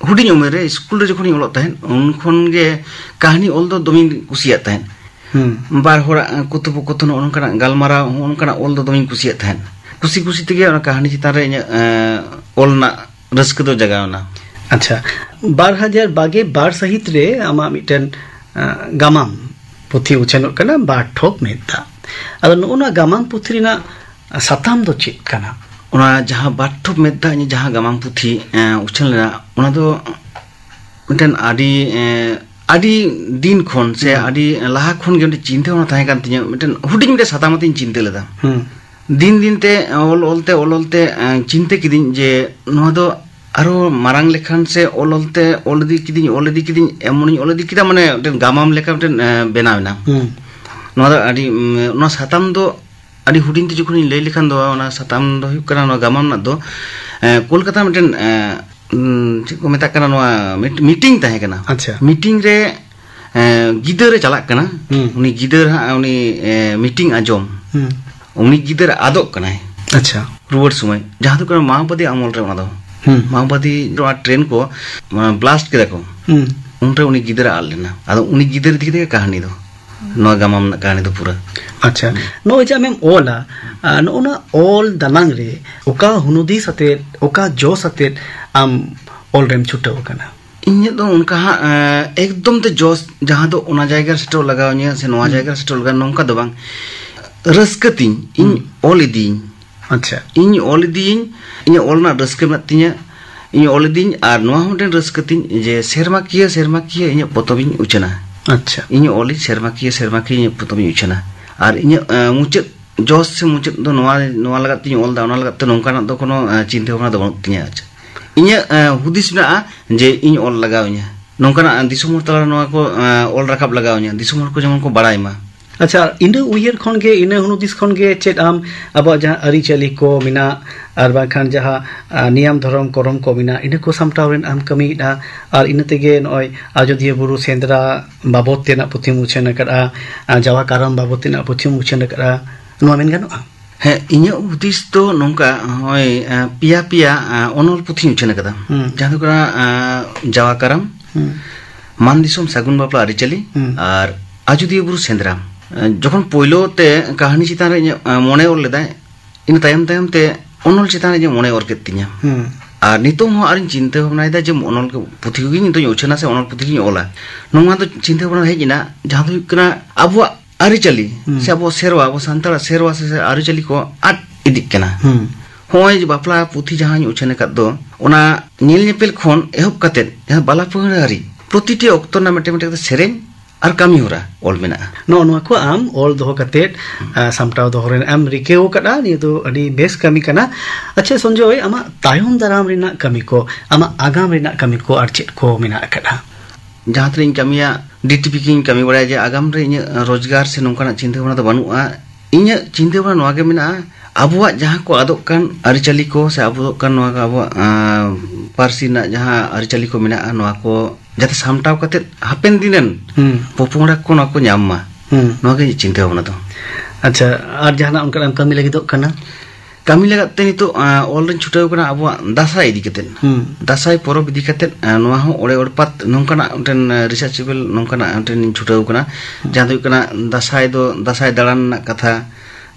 ᱦᱩᱰᱤᱧ ᱩᱢᱮᱨ ᱨᱮ ᱥᱠᱩᱞ ᱨᱮ ᱡᱚᱠᱷᱚᱱᱤᱧ ᱚᱞᱚᱜ ᱛᱟᱦᱮᱸᱫ, ᱩᱱ ᱠᱷᱚᱱ ᱜᱮ ᱠᱟᱹᱦᱱᱤ ᱚᱞ ᱫᱚ ᱫᱚᱢᱮᱧ ᱠᱩᱥᱤᱭᱟᱜ ᱛᱟᱦᱮᱸᱫ᱾ ᱦᱩᱸ᱾ ᱵᱟᱨ ᱦᱚᱲᱟᱜ ᱠᱚᱛᱷᱚᱯᱚᱠᱚᱛᱷᱚᱱ, ᱱᱚᱜᱼᱚ ᱱᱚᱝᱠᱟᱱᱟᱜ ᱜᱟᱞᱢᱟᱨᱟᱣ, ᱱᱚᱜᱼᱚ ᱱᱚᱝᱠᱟᱱᱟᱜ ᱚᱞ ᱫᱚ ᱫᱚᱢᱮᱧ ᱠᱩᱥᱤᱭᱟᱜ ᱛᱟᱦᱮᱸᱫ᱾ ᱠᱩᱥᱤ ᱠᱩᱥᱤ ᱛᱮᱜᱮ ᱚᱱᱟ ᱠᱟᱹᱦᱱᱤ ᱪᱮᱛᱟᱱ ᱨᱮ ᱤᱧᱟᱹᱜ, ᱮᱸ, ᱚᱞ ᱨᱮᱱᱟᱜ ᱨᱟᱹᱥᱠᱟᱹ ᱫᱚ ᱡᱟᱜᱟᱣ ᱮᱱᱟ᱾ ᱟᱪᱪᱷᱟ, ᱵᱟᱨ ᱦᱟᱡᱟᱨ ᱵᱟᱜᱮ ᱵᱟᱨ ᱥᱟᱹᱦᱤᱛ ᱨᱮ ᱟᱢᱟᱜ ᱢᱤᱫᱴᱮᱱ, ᱟᱸ, ᱜᱟᱢᱟᱢ ᱯᱩᱛᱷᱤ ᱩᱪᱷᱟᱹᱱᱚᱜ ᱠᱟᱱᱟ, ᱵᱟᱨ ᱴᱷᱚᱯ ᱢᱮᱫ ᱫᱟᱜ᱾ ᱟᱫᱚ ᱱᱚᱜᱼᱚ ᱱᱚᱣᱟ ᱜᱟᱢᱟᱢ ᱯᱩᱛᱷᱤ ᱨᱮᱱᱟᱜ ᱥᱟᱛᱟᱢ ᱫᱚ ᱪᱮᱫ ᱠᱟᱱᱟ? ᱚᱱᱟ ᱡᱟᱦᱟᱸ ᱵᱟᱨ ᱴᱷᱚᱯ ᱢᱮᱫ ᱫᱟᱜ, ᱤᱧᱟᱹᱜ ᱡᱟᱦᱟᱸ ᱜᱟᱢᱟᱢ ᱯᱩᱛᱷᱤ, ᱮᱸ, ᱩᱪᱷᱟᱹᱱ ᱞᱮᱱᱟ, ᱚᱱᱟ ᱫᱚ ᱢᱤᱫᱴᱮᱱ ᱟᱹᱰᱤ, ᱮᱸ, ᱟᱹᱰᱤ ᱫᱤᱱ ᱠᱷᱚᱱ ᱥᱮ ᱦᱩᱸ᱾ ᱟᱹᱰᱤ ᱞᱟᱦᱟ ᱠᱷᱚᱱ ᱜᱮ ᱢᱤᱫᱴᱮᱱ ᱪᱤᱱᱛᱟᱹ ᱵᱷᱟᱵᱽᱱᱟ ᱛᱟᱦᱮᱸ ᱠᱟᱱ ᱛᱤᱧᱟᱹ᱾ ᱢᱤᱫᱴᱮᱱ ᱦᱩᱰᱤᱧ ᱢᱤᱫᱴᱮᱱ ᱥᱟᱛᱟᱢ ᱟᱛᱮᱧ ᱪᱤᱱᱛᱟᱹ ᱞᱮᱫᱟ᱾ ᱦᱩᱸ᱾ ᱫᱤᱱ ᱫᱤᱱ ᱛᱮ, ᱚᱞ ᱚᱞ ᱛᱮ, ᱚᱞ ᱚᱞ ᱛᱮ, ᱮᱸ, ᱪᱤᱱᱛᱟᱹ ᱠᱤᱫᱤᱧ ᱡᱮ ᱱᱚᱣᱟ ᱫᱚ ᱟᱨᱚ ᱢᱟᱨᱟᱝ ᱞᱮᱠᱷᱟᱱ ᱥᱮ ᱚᱞ ᱚᱞ ᱛᱮ ᱚᱞ ᱤᱫᱤ ᱠᱤᱫᱤᱧ, ᱚᱞ ᱤᱫᱤ ᱠᱤᱫᱤᱧ, ᱮᱢᱚᱱᱤᱧ ᱚᱞ ᱤᱫᱤ ᱠᱮᱫᱟ, ᱢᱟᱱᱮ ᱢᱤᱫᱴᱮᱱ ᱜᱟᱢᱟᱢ ᱞᱮᱠᱟ ᱢᱤᱫᱴᱮᱱ, ᱮᱸ, ᱵᱮᱱᱟᱣ ᱮᱱᱟ᱾ ᱦᱩᱸ᱾ ᱱᱚᱣᱟ ᱫᱚ ᱟᱹᱰᱤ, ᱩᱢ, ᱱᱚᱣᱟ ᱥᱟᱛᱟᱢ ᱫᱚ ᱟᱹᱰᱤ ᱦᱩᱰᱤᱧ ᱛᱮ ᱡᱚᱠᱷᱚᱱᱤᱧ ᱞᱟᱹᱭ ᱞᱮᱠᱷᱟᱱ ᱫᱚ, ᱚᱱᱟ ᱥᱟᱛᱟᱢ ᱫᱚ ᱦᱩᱭᱩᱜ ᱠᱟᱱᱟ, ᱱᱚᱣᱟ ᱜᱟᱢᱟᱢ ᱨᱮᱱᱟᱜ ᱫᱚ, ᱮᱸ, ᱠᱳᱞᱠᱟᱛᱟ ᱢᱤᱫᱴᱮᱱ, ᱮᱸ, ᱩᱸ, ᱪᱮᱫ ᱠᱚ ᱢᱮᱛᱟᱜ ᱠᱟᱱᱟ, ᱱᱚᱣᱟ ᱢᱤᱴ-, ᱢᱤᱴᱤᱝ ᱛᱟᱦᱮᱸ ᱠᱟᱱᱟ᱾ ᱟᱪᱪᱷᱟ᱾ ᱢᱤᱴᱤᱝ ᱨᱮ, ᱮᱸ, ᱜᱤᱫᱟᱹᱨᱮ ᱪᱟᱞᱟᱜ ᱠᱟᱱᱟ᱾ ᱦᱩᱸ᱾ ᱩᱱᱤ ᱜᱤᱫᱟᱹᱨ ᱦᱟᱸᱜ ᱩᱱᱤ, ᱮᱸ, ᱢᱤᱴᱤᱝ ᱟᱸᱡᱚᱢ᱾ ᱦᱩᱸ᱾ ᱩᱱᱤ ᱜᱤᱫᱟᱹᱨ ᱟᱫᱚᱜ ᱠᱟᱱᱟᱭ᱾ ᱟᱪᱪᱷᱟ᱾ ᱨᱩᱣᱟᱹᱲ ᱥᱚᱢᱚᱭ, ᱡᱟᱦᱟᱸ ᱫᱚ ᱠᱟᱱᱟ ᱢᱟᱣᱵᱟᱫᱤ ᱟᱢᱚᱞ ᱨᱮ ᱚᱱᱟ ᱫᱚ᱾ ᱦᱩᱸ᱾ ᱢᱟᱣᱵᱟᱫᱤ ᱱᱚᱣᱟ ᱴᱨᱮᱱ ᱠᱚ, ᱚᱱᱟ ᱵᱞᱟᱥᱴ ᱠᱮᱫᱟ ᱠᱚ᱾ ᱦᱩᱸ᱾ ᱩᱱᱨᱮ ᱩᱱᱤ ᱜᱤᱫᱟᱹᱨ ᱟᱫ ᱞᱮᱱᱟ᱾ ᱟᱫᱚ ᱩᱱᱤ ᱜᱤᱫᱟᱹᱨ ᱤᱫᱤ ᱠᱟᱛᱮ ᱜᱮ ᱠᱟᱹᱦᱱᱤ ᱫᱚ, ᱱᱚᱣᱟ ᱜᱟᱢᱟᱢ ᱨᱮᱱᱟᱜ ᱠᱟᱹᱦᱱᱤ ᱫᱚ ᱯᱩᱨᱟᱹ᱾ ᱟᱪᱪᱷᱟ, ᱱᱚᱜᱼᱚᱭ ᱡᱮ ᱟᱢᱮᱢ ᱚᱞᱟ, ᱟᱨ ᱱᱚᱜᱼᱚ ᱱᱚᱣᱟ ᱚᱞ ᱫᱟᱱᱟᱝ ᱨᱮ ᱚᱠᱟ ᱦᱩᱱᱩᱫᱤᱥ ᱟᱛᱮᱫ, ᱚᱠᱟ ᱡᱚᱥ ᱟᱛᱮᱫ ᱟᱢ ᱚᱞ ᱨᱮᱢ ᱪᱷᱩᱴᱟᱹᱣ ᱟᱠᱟᱱᱟ? ᱤᱧᱟᱹᱜ ᱫᱚ ᱚᱱᱠᱟ ᱦᱟᱸᱜ, ᱮᱸ, ᱮᱠᱫᱚᱢ ᱛᱮ ᱡᱚᱥ, ᱡᱟᱦᱟᱸ ᱫᱚ ᱚᱱᱟ ᱡᱟᱭᱜᱟ ᱨᱮ ᱥᱮᱴᱮᱨᱚᱜ ᱞᱟᱜᱟᱣ ᱤᱧᱟᱹ ᱥᱮ ᱱᱚᱣᱟ ᱦᱩᱸ᱾ ᱡᱟᱭᱜᱟ ᱨᱮ ᱥᱮᱴᱮᱨᱚᱜ ᱞᱟᱜᱟᱣ, ᱱᱚᱝᱠᱟ ᱫᱚ ᱵᱟᱝ᱾ ᱨᱟᱹᱥᱠᱟᱹ ᱛᱤᱧ, ᱤᱧ ᱦᱩᱸ᱾ ᱚᱞ ᱤᱫᱤᱭᱟᱹᱧ᱾ ᱟᱪᱪᱷᱟ᱾ ᱤᱧ ᱚᱞ ᱤᱫᱤᱭᱟᱹᱧ, ᱤᱧᱟᱹᱜ ᱚᱞ ᱨᱮᱱᱟᱜ ᱨᱟᱹᱥᱠᱟᱹ ᱢᱮᱱᱟᱜ ᱛᱤᱧᱟᱹ, ᱤᱧ ᱚᱞ ᱤᱫᱤᱭᱟᱹᱧ᱾ ᱟᱨ ᱱᱚᱣᱟ ᱦᱚᱸ ᱢᱤᱫᱴᱮᱱ ᱨᱟᱹᱥᱠᱟᱹ ᱛᱤᱧ ᱡᱮ ᱥᱮᱨᱢᱟᱠᱤᱭᱟᱹ, ᱥᱮᱨᱢᱟᱠᱤᱭᱟᱹ ᱤᱧᱟᱹᱜ ᱯᱚᱛᱚᱵᱤᱧ ᱩᱪᱷᱟᱹᱱᱟ᱾ ᱟᱪᱪᱷᱟ᱾ ᱤᱧ ᱚᱞᱤᱧ, ᱥᱮᱨᱢᱟᱠᱤᱭᱟᱹ, ᱥᱮᱨᱢᱟᱠᱤᱭᱟᱹ ᱤᱧᱟᱹᱜ ᱯᱚᱛᱚᱵᱤᱧ ᱩᱪᱷᱟᱹᱱᱟ᱾ ᱟᱨ ᱤᱧᱟᱹᱜ, ᱮᱸ, ᱢᱩᱪᱟᱹᱫ ᱡᱚᱥ ᱥᱮ ᱢᱩᱪᱟᱹᱫ ᱫᱚ ᱱᱚᱣᱟ, ᱱᱚᱣᱟ ᱞᱟᱜᱟᱫ ᱛᱤᱧ ᱚᱞ ᱮᱫᱟ, ᱚᱱᱟ ᱞᱟᱜᱟᱫ ᱛᱮ ᱱᱚᱝᱠᱟᱱᱟᱜ ᱫᱚ ᱠᱳᱱᱳ, ᱮᱸ, ᱪᱤᱱᱛᱟᱹ ᱵᱷᱟᱵᱽᱱᱟ ᱫᱚ ᱵᱟᱹᱱᱩᱜ ᱛᱤᱧᱟᱹ᱾ ᱟᱪᱪᱷᱟ᱾ ᱤᱧᱟᱹᱜ ᱦᱩᱫᱤᱥ ᱢᱮᱱᱟᱜᱼᱟ ᱡᱮ ᱤᱧ ᱚᱞ ᱞᱟᱜᱟᱣ ᱤᱧᱟ, ᱱᱚᱝᱠᱟᱱᱟᱜ ᱫᱤᱥᱚᱢ ᱦᱚᱲ ᱛᱟᱞᱟ ᱨᱮ ᱱᱚᱣᱟ ᱠᱚ ᱚᱞ ᱨᱟᱠᱟᱵ ᱞᱟᱜᱟᱣ ᱤᱧᱟ, ᱫᱤᱥᱚᱢ ᱦᱚᱲ ᱠᱚ ᱡᱮᱢᱚᱱ ᱠᱚ ᱵᱟᱲᱟᱭ ᱢᱟ᱾ ᱟᱪᱪᱷᱟ, ᱤᱱᱟᱹ ᱩᱭᱦᱟᱹᱨ ᱠᱷᱚᱱ ᱜᱮ, ᱤᱱᱟᱹ ᱦᱩᱫᱤᱥ ᱠᱷᱚᱱ ᱜᱮ ᱪᱮᱫ ᱟᱢ ᱟᱵᱚᱣᱟᱜ ᱡᱟᱦᱟᱸ ᱟᱹᱨᱤᱪᱟᱹᱞᱤ ᱠᱚ ᱢᱮᱱᱟᱜ, ᱟᱨ ᱵᱟᱝᱠᱷᱟᱱ ᱡᱟᱦᱟᱸ ᱱᱤᱭᱟᱢ ᱫᱷᱚᱨᱚᱢ ᱠᱚᱨᱚᱢ ᱠᱚ ᱢᱮᱱᱟᱜ, ᱤᱱᱟᱹ ᱠᱚ ᱥᱟᱢᱴᱟᱣ ᱨᱮᱱᱟᱜ ᱮᱢ ᱠᱟᱹᱢᱤᱭᱮᱫᱼᱟ? ᱟᱨ ᱤᱱᱟᱹ ᱛᱮᱜᱮ ᱱᱚᱜᱼᱚᱭ ᱟᱡᱚᱫᱤᱭᱟᱹ ᱵᱩᱨᱩ ᱥᱮᱸᱫᱽᱨᱟ ᱵᱟᱵᱚᱫ ᱛᱮᱱᱟᱜ ᱯᱩᱛᱷᱤᱢ ᱩᱪᱷᱟᱹᱱ ᱟᱠᱟᱫᱼᱟ, ᱡᱟᱣᱟ ᱠᱟᱨᱟᱢ ᱵᱟᱵᱚᱫ ᱛᱮᱱᱟᱜ ᱯᱩᱛᱷᱤᱢ ᱩᱪᱷᱟᱹᱱ ᱟᱠᱟᱫᱼᱟ, ᱱᱚᱣᱟ ᱢᱮᱱ ᱜᱟᱱᱚᱜᱼᱟ? ᱦᱮᱸ, ᱤᱧᱟᱹᱜ ᱦᱩᱫᱤᱥ ᱫᱚ ᱱᱚᱝᱠᱟ, ᱱᱚᱜᱼᱚᱭ ᱯᱮᱭᱟ ᱯᱮᱭᱟ ᱚᱱᱚᱞ ᱯᱩᱛᱷᱤᱧ ᱩᱪᱷᱟᱹᱱ ᱟᱠᱟᱫᱟ᱾ ᱦᱩᱸ᱾ ᱡᱟᱦᱟᱸ ᱫᱚ ᱠᱟᱱᱟ ᱡᱟᱣᱟ ᱠᱟᱨᱟᱢ, ᱦᱩᱸ᱾ ᱢᱟᱱ ᱫᱤᱥᱚᱢ ᱥᱟᱹᱜᱩᱱ ᱵᱟᱯᱞᱟ ᱟᱹᱨᱤᱪᱟᱹᱞᱤ, ᱦᱩᱸ᱾ ᱟᱨ ᱟᱡᱚᱫᱤᱭᱟᱹ ᱵᱩᱨᱩ ᱥᱮᱸᱫᱽᱨᱟ᱾ ᱡᱚᱠᱷᱚᱱ ᱯᱳᱭᱞᱳ ᱛᱮ ᱠᱟᱹᱦᱱᱤ ᱪᱮᱛᱟᱱ ᱨᱮ ᱤᱧᱟᱹᱜ ᱢᱚᱱᱮ ᱚᱨ ᱞᱮᱫᱟᱭ, ᱤᱱᱟᱹ ᱛᱟᱭᱚᱢ ᱛᱟᱭᱚᱢ ᱛᱮ ᱚᱱᱚᱞ ᱪᱮᱛᱟᱱ ᱨᱮ ᱤᱧᱟᱹᱜ ᱢᱚᱱᱮ ᱚᱨ ᱠᱮᱫ ᱛᱤᱧᱟᱹ᱾ ᱦᱩᱸ᱾ ᱟᱨ ᱱᱤᱛᱚᱜ ᱦᱚᱸ ᱟᱨᱤᱧ ᱪᱤᱱᱛᱟᱹ ᱵᱷᱟᱵᱽᱱᱟᱭᱮᱫᱟ ᱡᱮ ᱚᱱᱚᱞ ᱯᱩᱛᱷᱤ ᱠᱚᱜᱮ ᱱᱤᱛᱚᱜ ᱤᱧ ᱩᱪᱷᱟᱹᱱᱟ ᱥᱮ ᱚᱱᱚᱞ ᱯᱩᱛᱷᱤ ᱜᱤᱧ ᱚᱞᱟ᱾ ᱱᱚᱣᱟ ᱫᱚ ᱪᱤᱱᱛᱟᱹ ᱵᱷᱟᱵᱽᱱᱟ ᱦᱮᱡ ᱮᱱᱟ, ᱡᱟᱦᱟᱸ ᱫᱚ ᱦᱩᱭᱩᱜ ᱠᱟᱱᱟ ᱟᱵᱚᱣᱟᱜ ᱟᱹᱨᱤᱪᱟᱹᱞᱤ ᱦᱩᱸ᱾ ᱥᱮ ᱟᱵᱚ ᱥᱮᱨᱣᱟ, ᱟᱵᱚ ᱥᱟᱱᱛᱟᱲᱟᱜ ᱥᱮᱨᱣᱟ ᱥᱮ ᱟᱹᱨᱤᱪᱟᱹᱞᱤ ᱠᱚ ᱟᱫ ᱤᱫᱤᱜ ᱠᱟᱱᱟ᱾ ᱦᱩᱸ᱾ ᱦᱚᱸᱜᱼᱚᱭ ᱡᱮ ᱵᱟᱯᱞᱟ ᱯᱩᱛᱷᱤ ᱡᱟᱦᱟᱸᱧ ᱩᱪᱷᱟᱹᱱ ᱟᱠᱟᱫ ᱫᱚ, ᱚᱱᱟ ᱧᱮᱞ ᱧᱮᱯᱮᱞ ᱠᱷᱚᱱ ᱮᱦᱚᱵ ᱠᱟᱛᱮᱫ ᱡᱟᱦᱟᱸ ᱵᱟᱞᱟ ᱯᱟᱹᱦᱲᱟᱹ ᱦᱟᱹᱨᱤᱡ ᱯᱨᱚᱛᱤᱴᱤ ᱚᱠᱛᱚ ᱨᱮᱱᱟᱜ ᱢᱤᱫᱴᱮᱱ ᱢᱤᱫᱴᱮᱱ ᱠᱟᱛᱮ ᱥᱮᱨᱮᱧ ᱟᱨ ᱠᱟᱹᱢᱤ ᱦᱚᱨᱟ ᱚᱞ ᱢᱮᱱᱟᱜᱼᱟ᱾ ᱱᱚᱜᱼᱚ ᱱᱚᱣᱟ ᱠᱚ ᱟᱢ ᱚᱞ ᱫᱚᱦᱚ ᱠᱟᱛᱮᱫ, ᱟ, ᱥᱟᱢᱴᱟᱣ ᱫᱚᱦᱚ ᱨᱮᱱᱟᱜ ᱮᱢ ᱨᱤᱠᱟᱹᱣ ᱟᱠᱟᱫᱼᱟ, ᱱᱤᱭᱟᱹ ᱫᱚ ᱟᱹᱰᱤ ᱵᱮᱥ ᱠᱟᱹᱢᱤ ᱠᱟᱱᱟ᱾ ᱟᱪᱪᱷᱟ ᱥᱚᱧᱡᱚᱭ, ᱟᱢᱟᱜ ᱛᱟᱭᱚᱢ ᱫᱟᱨᱟᱢ ᱨᱮᱱᱟᱜ ᱠᱟᱹᱢᱤ ᱠᱚ, ᱟᱢᱟᱜ ᱟᱜᱟᱢ ᱨᱮᱱᱟᱜ ᱠᱟᱹᱢᱤ ᱠᱚ ᱟᱨ ᱪᱮᱫ ᱠᱚ ᱢᱮᱱᱟᱜ ᱟᱠᱟᱫᱼᱟ? ᱡᱟᱦᱟᱸ ᱛᱤᱱᱟᱹᱜ ᱤᱧ ᱠᱟᱹᱢᱤᱭᱟ, ᱰᱤ ᱴᱤ ᱯᱤ ᱜᱤᱧ ᱠᱟᱹᱢᱤ ᱵᱟᱲᱟᱭᱟ, ᱡᱮ ᱟᱜᱟᱢ ᱨᱮ ᱤᱧᱟᱹᱜ ᱨᱳᱡᱽᱜᱟᱨ ᱥᱮ ᱱᱚᱝᱠᱟᱱᱟᱜ ᱪᱤᱱᱛᱟᱹ ᱵᱷᱟᱵᱽᱱᱟ ᱫᱚ ᱵᱟᱹᱱᱩᱜᱼᱟ᱾ ᱤᱧᱟᱹᱜ ᱪᱤᱱᱛᱟᱹ ᱵᱷᱟᱵᱽᱱᱟ ᱱᱚᱣᱟ ᱜᱮ ᱢᱮᱱᱟᱜᱼᱟ, ᱟᱵᱚᱣᱟᱜ ᱡᱟᱦᱟᱸ ᱠᱚ ᱟᱫᱚᱜ ᱠᱟᱱ ᱟᱹᱨᱤᱪᱟᱹᱞᱤ ᱠᱚ ᱥᱮ ᱟᱵᱚ ᱟᱫᱚᱜ ᱠᱟᱱ ᱱᱚᱣᱟ ᱠᱚ ᱟᱵᱚᱣᱟᱜ, ᱟᱸ, ᱯᱟᱹᱨᱥᱤ ᱨᱮᱱᱟᱜ ᱡᱟᱦᱟᱸ ᱟᱹᱨᱤᱪᱟᱹᱞᱤ ᱠᱚ ᱢᱮᱱᱟᱜᱼᱟ, ᱱᱚᱣᱟ ᱠᱚ ᱡᱟᱛᱮ ᱥᱟᱢᱴᱟᱣ ᱠᱟᱛᱮᱫ ᱦᱟᱯᱮᱱ ᱫᱤᱱ ᱨᱮᱱ ᱦᱩᱸ᱾ ᱯᱚᱯᱚᱝᱲᱟ ᱠᱚ ᱱᱚᱣᱟ ᱠᱚ ᱧᱟᱢ ᱢᱟ, ᱦᱩᱸ᱾ ᱱᱚᱣᱟ ᱜᱮ ᱤᱧᱟᱹᱜ ᱪᱤᱱᱛᱟᱹ ᱵᱷᱟᱵᱽᱱᱟ ᱫᱚ᱾ ᱟᱪᱪᱷᱟ, ᱟᱨ ᱡᱟᱦᱟᱱᱟᱜ ᱚᱱᱠᱟᱱᱟᱜ ᱮᱢ ᱠᱟᱹᱢᱤ ᱞᱟᱹᱜᱤᱫᱚᱜ ᱠᱟᱱᱟ? ᱠᱟᱹᱢᱤ ᱞᱟᱜᱟᱫ ᱛᱮ ᱱᱤᱛᱚᱜ, ᱟᱸ, ᱚᱞ ᱨᱤᱧ ᱪᱷᱩᱴᱟᱹᱣ ᱠᱟᱱᱟ ᱟᱵᱚᱣᱟᱜ ᱫᱟᱸᱥᱟᱭ ᱤᱫᱤ ᱠᱟᱛᱮᱫ᱾ ᱦᱩᱸ᱾ ᱫᱟᱸᱥᱟᱭ ᱯᱚᱨᱚᱵᱽ ᱤᱫᱤ ᱠᱟᱛᱮᱫ, ᱟᱸ, ᱱᱚᱣᱟ ᱦᱚᱸ ᱚᱲᱮ ᱚᱲᱯᱟᱛ ᱱᱚᱝᱠᱟᱱᱟᱜ ᱢᱤᱫᱴᱮᱱ, ᱟᱸ, ᱨᱤᱥᱟᱨᱪᱮᱵᱮᱞ ᱱᱚᱝᱠᱟᱱᱟᱜ ᱢᱤᱫᱴᱮᱱ ᱤᱧ ᱪᱷᱩᱴᱟᱹᱣ ᱠᱟᱱᱟ᱾ ᱦᱩᱸ᱾ ᱡᱟᱦᱟᱸ ᱫᱚ ᱦᱩᱭᱩᱜ ᱠᱟᱱᱟ ᱫᱟᱸᱥᱟᱭ ᱫᱚ, ᱫᱟᱸᱥᱟᱭ ᱫᱟᱬᱟᱱ ᱨᱮᱱᱟᱜ ᱠᱟᱛᱷᱟ,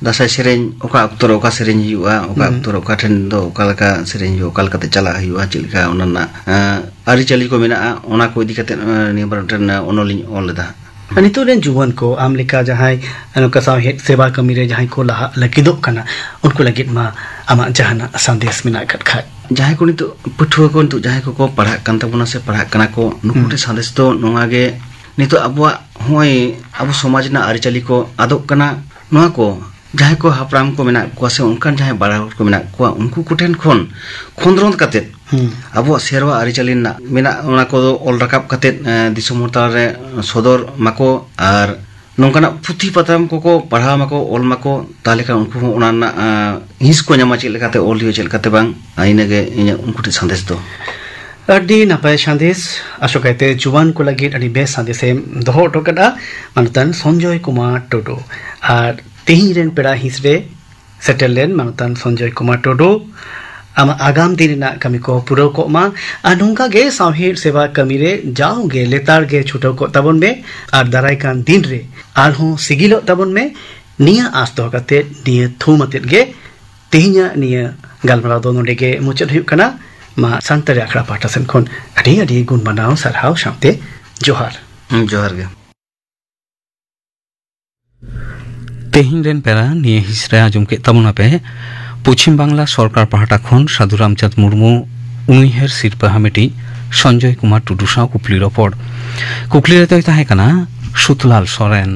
ᱫᱟᱸᱥᱟᱭ ᱥᱮᱨᱮᱧ ᱚᱠᱟ ᱚᱠᱛᱚ ᱨᱮ ᱚᱠᱟ ᱥᱮᱨᱮᱧ ᱦᱩᱭᱩᱜᱼᱟ, ᱚᱠᱟ ᱦᱩᱸ᱾ ᱚᱠᱛᱚ ᱨᱮ ᱚᱠᱟ ᱴᱷᱮᱱ ᱫᱚ ᱚᱠᱟ ᱞᱮᱠᱟ ᱥᱮᱨᱮᱧ ᱦᱩᱭᱩᱜᱼᱟ, ᱚᱠᱟ ᱞᱮᱠᱟᱛᱮ ᱪᱟᱞᱟᱜ ᱦᱩᱭᱩᱜᱼᱟ, ᱪᱮᱫ ᱞᱮᱠᱟ ᱚᱱᱟ ᱨᱮᱱᱟᱜ, ᱟᱸ, ᱟᱹᱨᱤᱪᱟᱹᱞᱤ ᱠᱚ ᱢᱮᱱᱟᱜᱼᱟ, ᱚᱱᱟ ᱠᱚ ᱤᱫᱤ ᱠᱟᱛᱮᱫ, ᱟᱸ, ᱱᱤᱭᱟᱹ ᱵᱟᱨ ᱢᱤᱫᱴᱮᱱ, ᱟᱸ, ᱚᱱᱚᱞᱤᱧ ᱚᱞ ᱞᱮᱫᱟ᱾ ᱟᱨ ᱱᱤᱛᱚᱜ ᱨᱮᱱ ᱡᱩᱣᱟᱹᱱ ᱠᱚ ᱟᱢ ᱞᱮᱠᱟ ᱡᱟᱦᱟᱸᱭ ᱱᱚᱝᱠᱟ ᱥᱟᱶᱦᱮᱫ ᱥᱮᱵᱟ ᱠᱟᱹᱢᱤ ᱨᱮ ᱡᱟᱦᱟᱸᱭ ᱠᱚ ᱞᱟᱦᱟᱜ ᱞᱟᱹᱜᱤᱫᱚᱜ ᱠᱟᱱᱟ, ᱩᱱᱠᱩ ᱞᱟᱹᱜᱤᱫ ᱢᱟ ᱟᱢᱟᱜ ᱡᱟᱦᱟᱱᱟᱜ ᱥᱟᱸᱫᱮᱥ ᱢᱮᱱᱟᱜ ᱟᱠᱟᱫ ᱠᱷᱟᱡ? ᱡᱟᱦᱟᱸᱭ ᱠᱚ ᱱᱤᱛᱚᱜ ᱯᱟᱹᱴᱷᱩᱣᱟᱹ ᱠᱚ ᱱᱤᱛᱚᱜ ᱡᱟᱦᱟᱸᱭ ᱠᱚᱠᱚ ᱯᱟᱲᱦᱟᱜ ᱠᱟᱱ ᱛᱟᱵᱚᱱᱟ ᱥᱮ ᱯᱟᱲᱦᱟᱜ ᱠᱟᱱᱟ ᱠᱚ, ᱱᱩᱠᱩ ᱦᱩᱸ᱾ ᱴᱷᱮᱱ ᱥᱟᱸᱫᱮᱥ ᱫᱚ ᱱᱚᱣᱟ ᱜᱮ, ᱱᱤᱛᱚᱜ ᱟᱵᱚᱣᱟᱜ ᱦᱚᱸᱜᱼᱚᱭ ᱟᱵᱚ ᱥᱚᱢᱟᱡᱽ ᱨᱮᱱᱟᱜ ᱟᱹᱨᱤᱪᱟᱹᱞᱤ ᱠᱚ ᱟᱫᱚᱜ ᱠᱟᱱᱟ, ᱱᱚᱣᱟ ᱠᱚ ᱡᱟᱦᱟᱸᱭ ᱠᱚ ᱦᱟᱯᱲᱟᱢ ᱠᱚ ᱢᱮᱱᱟᱜ ᱠᱚᱣᱟ ᱥᱮ ᱚᱱᱠᱟᱱ ᱡᱟᱦᱟᱸᱭ ᱵᱟᱲᱟ ᱦᱚᱲ ᱠᱚ ᱢᱮᱱᱟᱜ ᱠᱚᱣᱟ, ᱩᱱᱠᱩ ᱠᱚᱴᱷᱮᱱ ᱠᱷᱚᱱ ᱠᱷᱚᱸᱫᱽᱨᱚᱸᱫᱽ ᱠᱟᱛᱮᱫ ᱦᱩᱸ᱾ ᱟᱵᱚᱣᱟᱜ ᱥᱮᱨᱣᱟ ᱟᱹᱨᱤᱪᱟᱹᱞᱤ ᱨᱮᱱᱟᱜ ᱢᱮᱱᱟᱜ, ᱚᱱᱟ ᱠᱚᱫᱚ ᱚᱞ ᱨᱟᱠᱟᱵ ᱠᱟᱛᱮᱫ, ᱮᱸ, ᱫᱤᱥᱚᱢ ᱦᱚᱲ ᱛᱟᱞᱟᱨᱮ ᱥᱚᱫᱚᱨ ᱢᱟᱠᱚ, ᱟᱨ ᱱᱚᱝᱠᱟᱱᱟᱜ ᱯᱩᱛᱷᱤ ᱯᱟᱛᱟᱢ ᱠᱚᱠᱚ ᱯᱟᱲᱦᱟᱣ ᱢᱟᱠᱚ, ᱚᱞ ᱢᱟᱠᱚ, ᱛᱟᱦᱚᱞᱮ ᱠᱷᱟᱱ ᱩᱱᱠᱩ ᱦᱚᱸ ᱚᱱᱟ ᱨᱮᱱᱟᱜ, ᱮᱸ, ᱦᱤᱸᱥ ᱠᱚ ᱧᱟᱢᱟ, ᱪᱮᱫ ᱞᱮᱠᱟᱛᱮ ᱚᱞ ᱦᱩᱭᱩᱜᱼᱟ, ᱪᱮᱫ ᱞᱮᱠᱟᱛᱮ ᱵᱟᱝ᱾ ᱟᱨ ᱤᱱᱟᱹᱜᱮ ᱤᱧᱟᱹᱜ ᱩᱱᱠᱩ ᱴᱷᱮᱱ ᱥᱟᱸᱫᱮᱥ ᱫᱚ᱾ ᱟᱹᱰᱤ ᱱᱟᱯᱟᱭ ᱥᱟᱸᱫᱮᱥ, ᱟᱥᱚᱠᱟᱭᱛᱮ ᱡᱩᱣᱟᱹᱱ ᱠᱚ ᱞᱟᱹᱜᱤᱫ ᱟᱹᱰᱤ ᱵᱮᱥ ᱥᱟᱸᱫᱮᱥᱮᱢ ᱫᱚᱦᱚ ᱦᱚᱴᱚ ᱠᱟᱫᱟ, ᱢᱟᱱᱚᱛᱟᱱ ᱥᱚᱧᱡᱚᱭ ᱠᱩᱢᱟᱨ ᱴᱩᱰᱩ᱾ ᱟᱨ ᱛᱮᱦᱮᱧ ᱨᱮᱱ ᱯᱮᱲᱟ ᱦᱤᱸᱥ ᱨᱮ ᱥᱮᱴᱮᱨ ᱞᱮᱱ ᱢᱟᱱᱚᱛᱟᱱ ᱥᱚᱧᱡᱚᱭ ᱠᱩᱢᱟᱨ ᱴᱩᱰᱩ, ᱟᱢᱟᱜ ᱟᱜᱟᱢ ᱫᱤᱱ ᱨᱮᱱᱟᱜ ᱠᱟᱹᱢᱤ ᱠᱚ ᱯᱩᱨᱟᱹᱣ ᱠᱚᱜ ᱢᱟ᱾ ᱟᱨ ᱱᱚᱝᱠᱟ ᱜᱮ ᱥᱟᱶᱦᱮᱫ ᱥᱮᱵᱟ ᱠᱟᱹᱢᱤ ᱨᱮ ᱡᱟᱣᱜᱮ ᱞᱮᱛᱟᱲ ᱜᱮ ᱪᱷᱩᱴᱟᱹᱣ ᱠᱚᱜ ᱛᱟᱵᱚᱱ ᱢᱮ᱾ ᱟᱨ ᱫᱟᱨᱟᱭ ᱠᱟᱱ ᱫᱤᱱ ᱨᱮ ᱟᱨᱦᱚᱸ ᱥᱤᱜᱤᱞᱚᱜ ᱛᱟᱵᱚᱱ ᱢᱮ᱾ ᱱᱤᱭᱟᱹ ᱟᱸᱥ ᱫᱚᱦᱚ ᱠᱟᱛᱮ, ᱱᱤᱭᱟᱹ ᱛᱷᱩᱢ ᱟᱛᱮᱫ ᱜᱮ ᱛᱮᱦᱮᱧᱟᱜ ᱱᱤᱭᱟᱹ ᱜᱟᱞᱢᱟᱨᱟᱣ ᱫᱚ ᱱᱚᱰᱮ ᱜᱮ ᱢᱩᱪᱟᱹᱫ ᱦᱩᱭᱩᱜ ᱠᱟᱱᱟ᱾ ᱢᱟ ᱥᱟᱱᱛᱟᱲᱤ ᱟᱠᱷᱲᱟ ᱯᱟᱦᱴᱟ ᱥᱮᱱ ᱠᱷᱚᱱ ᱟᱹᱰᱤ ᱟᱹᱰᱤ ᱜᱩᱱ ᱢᱟᱱᱟᱣ ᱥᱟᱨᱦᱟᱣ ᱥᱟᱶᱛᱮ ᱡᱚᱦᱟᱨ᱾ ᱦᱩᱸ, ᱡᱚᱦᱟᱨ ᱜᱮ᱾ ᱛᱮᱦᱮᱧ ᱨᱮᱱ ᱯᱮᱲᱟ ᱱᱤᱭᱟᱹ ᱦᱤᱸᱥ ᱨᱮ ᱟᱸᱡᱚᱢ ᱠᱮᱫ ᱛᱟᱵᱚᱱᱟᱯᱮ ᱯᱚᱪᱷᱤᱢ ᱵᱟᱝᱞᱟ ᱥᱚᱨᱠᱟᱨ ᱯᱟᱦᱴᱟ ᱠᱷᱚᱱ ᱥᱟᱹᱫᱷᱩ ᱨᱟᱢᱪᱟᱸᱫᱽ ᱢᱩᱨᱢᱩ ᱩᱱᱩᱭᱦᱟᱹᱨ ᱥᱤᱨᱯᱟᱹ ᱦᱟᱢᱮᱴᱤᱡ ᱥᱚᱧᱡᱚᱭ ᱠᱩᱢᱟᱨ ᱴᱩᱰᱩ ᱥᱟᱶ ᱠᱩᱠᱞᱤ ᱨᱚᱯᱚᱲ᱾ ᱠᱩᱠᱞᱤ ᱨᱮᱫᱚᱭ ᱛᱟᱦᱮᱸ ᱠᱟᱱᱟ ᱥᱩᱛᱞᱟᱞ ᱥᱚᱨᱮᱱ᱾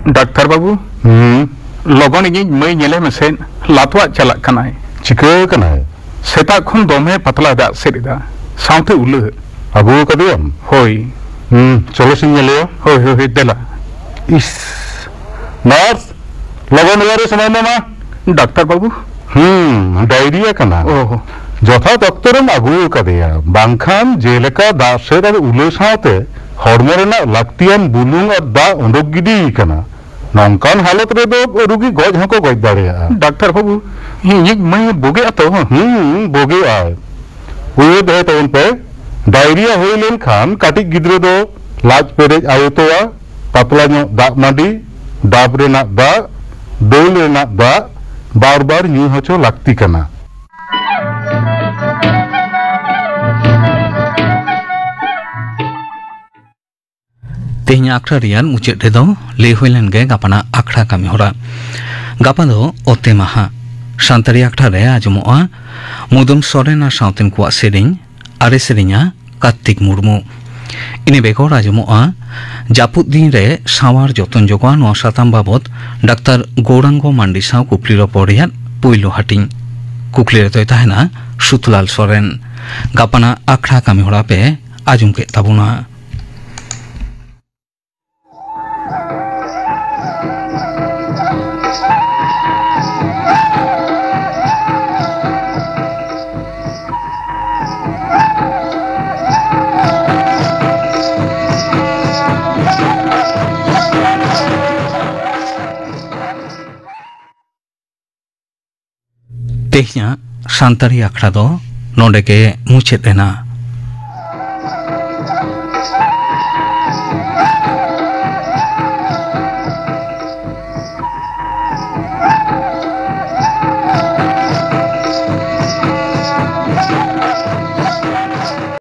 ᱰᱟᱠᱛᱟᱨ ᱵᱟᱹᱵᱩ, ᱦᱩᱸ? ᱞᱚᱜᱚᱱ ᱤᱧᱤᱡ ᱢᱟᱹᱭ ᱧᱮᱞᱮ ᱢᱮᱥᱮ, ᱞᱟᱛᱣᱟᱜ ᱪᱟᱞᱟᱜ ᱠᱟᱱᱟᱭ᱾ ᱪᱤᱠᱟᱹ ᱠᱟᱱᱟᱭ? ᱥᱮᱛᱟᱜ ᱠᱷᱚᱱ ᱫᱚᱢᱮ ᱯᱟᱛᱞᱟ ᱫᱟᱜ ᱥᱮᱫ ᱮᱫᱟ, ᱥᱟᱶᱛᱮ ᱩᱞᱟᱹ᱾ ᱟᱹᱜᱩ ᱟᱠᱟᱫᱮᱭᱟᱢ? ᱦᱳᱭ᱾ ᱦᱩᱸ, ᱪᱚᱞᱚ ᱥᱮᱧ ᱧᱮᱞᱮᱭᱟ᱾ ᱦᱳᱭ, ᱦᱳᱭ, ᱦᱳᱭ, ᱫᱮᱞᱟ᱾ ᱤᱥ, ᱱᱟᱨᱥ, ᱞᱚᱜᱚᱱ ᱮᱭᱟᱨᱮᱥ ᱮᱢᱟᱭ ᱢᱮ ᱢᱟ᱾ ᱰᱟᱠᱛᱟᱨ ᱵᱟᱹᱵᱩ᱾ ᱦᱩᱸ, ᱰᱟᱭᱨᱤᱭᱟ ᱠᱟᱱᱟ᱾ ᱚ᱾ ᱡᱚᱛᱷᱟᱛ ᱚᱠᱛᱚ ᱨᱮᱢ ᱟᱹᱜᱩ ᱟᱠᱟᱫᱮᱭᱟ, ᱵᱟᱝᱠᱷᱟᱱ ᱡᱮᱞᱮᱠᱟ ᱫᱟᱜ ᱥᱮᱫ ᱟᱨ ᱩᱞᱟᱹ ᱥᱟᱶᱛᱮ ᱦᱚᱲᱢᱚ ᱨᱮᱱᱟᱜ ᱞᱟᱹᱠᱛᱤᱭᱟᱱ ᱵᱩᱞᱩᱝ ᱟᱨ ᱫᱟᱜ ᱩᱰᱩᱠ ᱜᱤᱰᱤ ᱠᱟᱱᱟ, ᱱᱚᱝᱠᱟᱱ ᱦᱟᱞᱚᱛ ᱨᱮᱫᱚ ᱨᱩᱜᱤ ᱜᱚᱡ ᱦᱚᱸᱠᱚ ᱜᱚᱡ ᱫᱟᱲᱮᱭᱟᱜᱼᱟ᱾ ᱰᱟᱠᱛᱟᱨ ᱵᱟᱹᱵᱩ, ᱤᱧᱤᱡ ᱢᱟᱹᱭ ᱵᱩᱜᱤᱜᱼᱟ ᱛᱚ? ᱦᱩᱸ, ᱵᱩᱜᱤᱜᱼᱟᱭ᱾ ᱩᱭᱦᱟᱹᱨ ᱫᱚᱦᱚᱭ ᱛᱟᱵᱚᱱ ᱯᱮ, ᱰᱟᱭᱨᱤᱭᱟ ᱦᱩᱭ ᱞᱮᱱᱠᱷᱟᱱ ᱠᱟᱹᱴᱤᱡ ᱜᱤᱫᱽᱨᱟᱹ ᱫᱚ ᱞᱟᱡ ᱯᱮᱨᱮᱡ ᱟᱭᱳ ᱛᱚᱣᱟ, ᱯᱟᱛᱞᱟ ᱧᱚᱜ ᱫᱟᱜ ᱢᱟᱹᱰᱤ, ᱰᱟᱵ ᱨᱮᱱᱟᱜ ᱫᱟᱜ, ᱫᱟᱹᱞ ᱨᱮᱱᱟᱜ ᱫᱟᱜ ᱵᱟᱨ ᱵᱟᱨ ᱧᱩ ᱦᱚᱪᱚ ᱞᱟᱹᱠᱛᱤ ᱠᱟᱱᱟ᱾ ᱛᱮᱦᱮᱧᱟᱜ ᱟᱠᱷᱲᱟ ᱨᱮᱭᱟᱜ ᱢᱩᱪᱟᱹᱫ ᱨᱮᱫᱚ ᱞᱟᱹᱭ ᱦᱩᱭ ᱞᱮᱱ ᱜᱮ ᱜᱟᱯᱟᱱᱟᱜ ᱟᱠᱷᱲᱟ ᱠᱟᱹᱢᱤ ᱦᱚᱨᱟ᱾ ᱜᱟᱯᱟ ᱫᱚ ᱚᱛᱮ ᱢᱟᱦᱟ᱾ ᱥᱟᱱᱛᱟᱲᱤ ᱟᱠᱷᱲᱟ ᱨᱮ ᱟᱸᱡᱚᱢᱚᱜᱼᱟ ᱢᱩᱫᱟᱹᱢ ᱥᱚᱨᱮᱱ ᱟᱨ ᱥᱟᱶᱛᱮᱱ ᱠᱚᱣᱟᱜ ᱥᱮᱨᱮᱧ, ᱟᱨᱮ ᱥᱮᱨᱮᱧᱟ ᱠᱟᱨᱛᱤᱠ ᱢᱩᱨᱢᱩ᱾ ᱤᱱᱟᱹ ᱵᱮᱜᱚᱨ ᱟᱸᱡᱚᱢᱚᱜᱼᱟ ᱡᱟᱹᱯᱩᱫ ᱫᱤᱱ ᱨᱮ ᱥᱟᱶᱟᱨ ᱡᱚᱛᱚᱱ ᱡᱚᱜᱟᱣ, ᱱᱚᱣᱟ ᱥᱟᱛᱟᱢ ᱵᱟᱵᱚᱛ ᱰᱟᱠᱛᱟᱨ ᱜᱳᱣᱲᱟᱝᱜᱚ ᱢᱟᱱᱰᱤ ᱥᱟᱶ ᱠᱩᱠᱞᱤ ᱨᱚᱯᱚᱲ ᱨᱮᱭᱟᱜ ᱯᱩᱭᱞᱩ ᱦᱟᱹᱴᱤᱧ᱾ ᱠᱩᱠᱞᱤ ᱨᱮᱫᱚᱭ ᱛᱟᱦᱮᱱᱟ ᱥᱩᱛᱞᱟᱞ ᱥᱚᱨᱮᱱ᱾ ᱜᱟᱯᱟᱱᱟᱜ ᱟᱠᱷᱲᱟ ᱠᱟᱹᱢᱤ ᱦᱚᱨᱟ ᱯᱮ ᱟᱸᱡᱚᱢ ᱠᱮᱫ ᱛᱟᱵᱚᱱᱟ᱾ ᱛᱮᱦᱮᱧᱟᱜ ᱥᱟᱱᱛᱟᱲᱤ ᱟᱠᱷᱲᱟ ᱫᱚ ᱱᱚᱰᱮ ᱜᱮ ᱢᱩᱪᱟᱹᱫ ᱮᱱᱟ᱾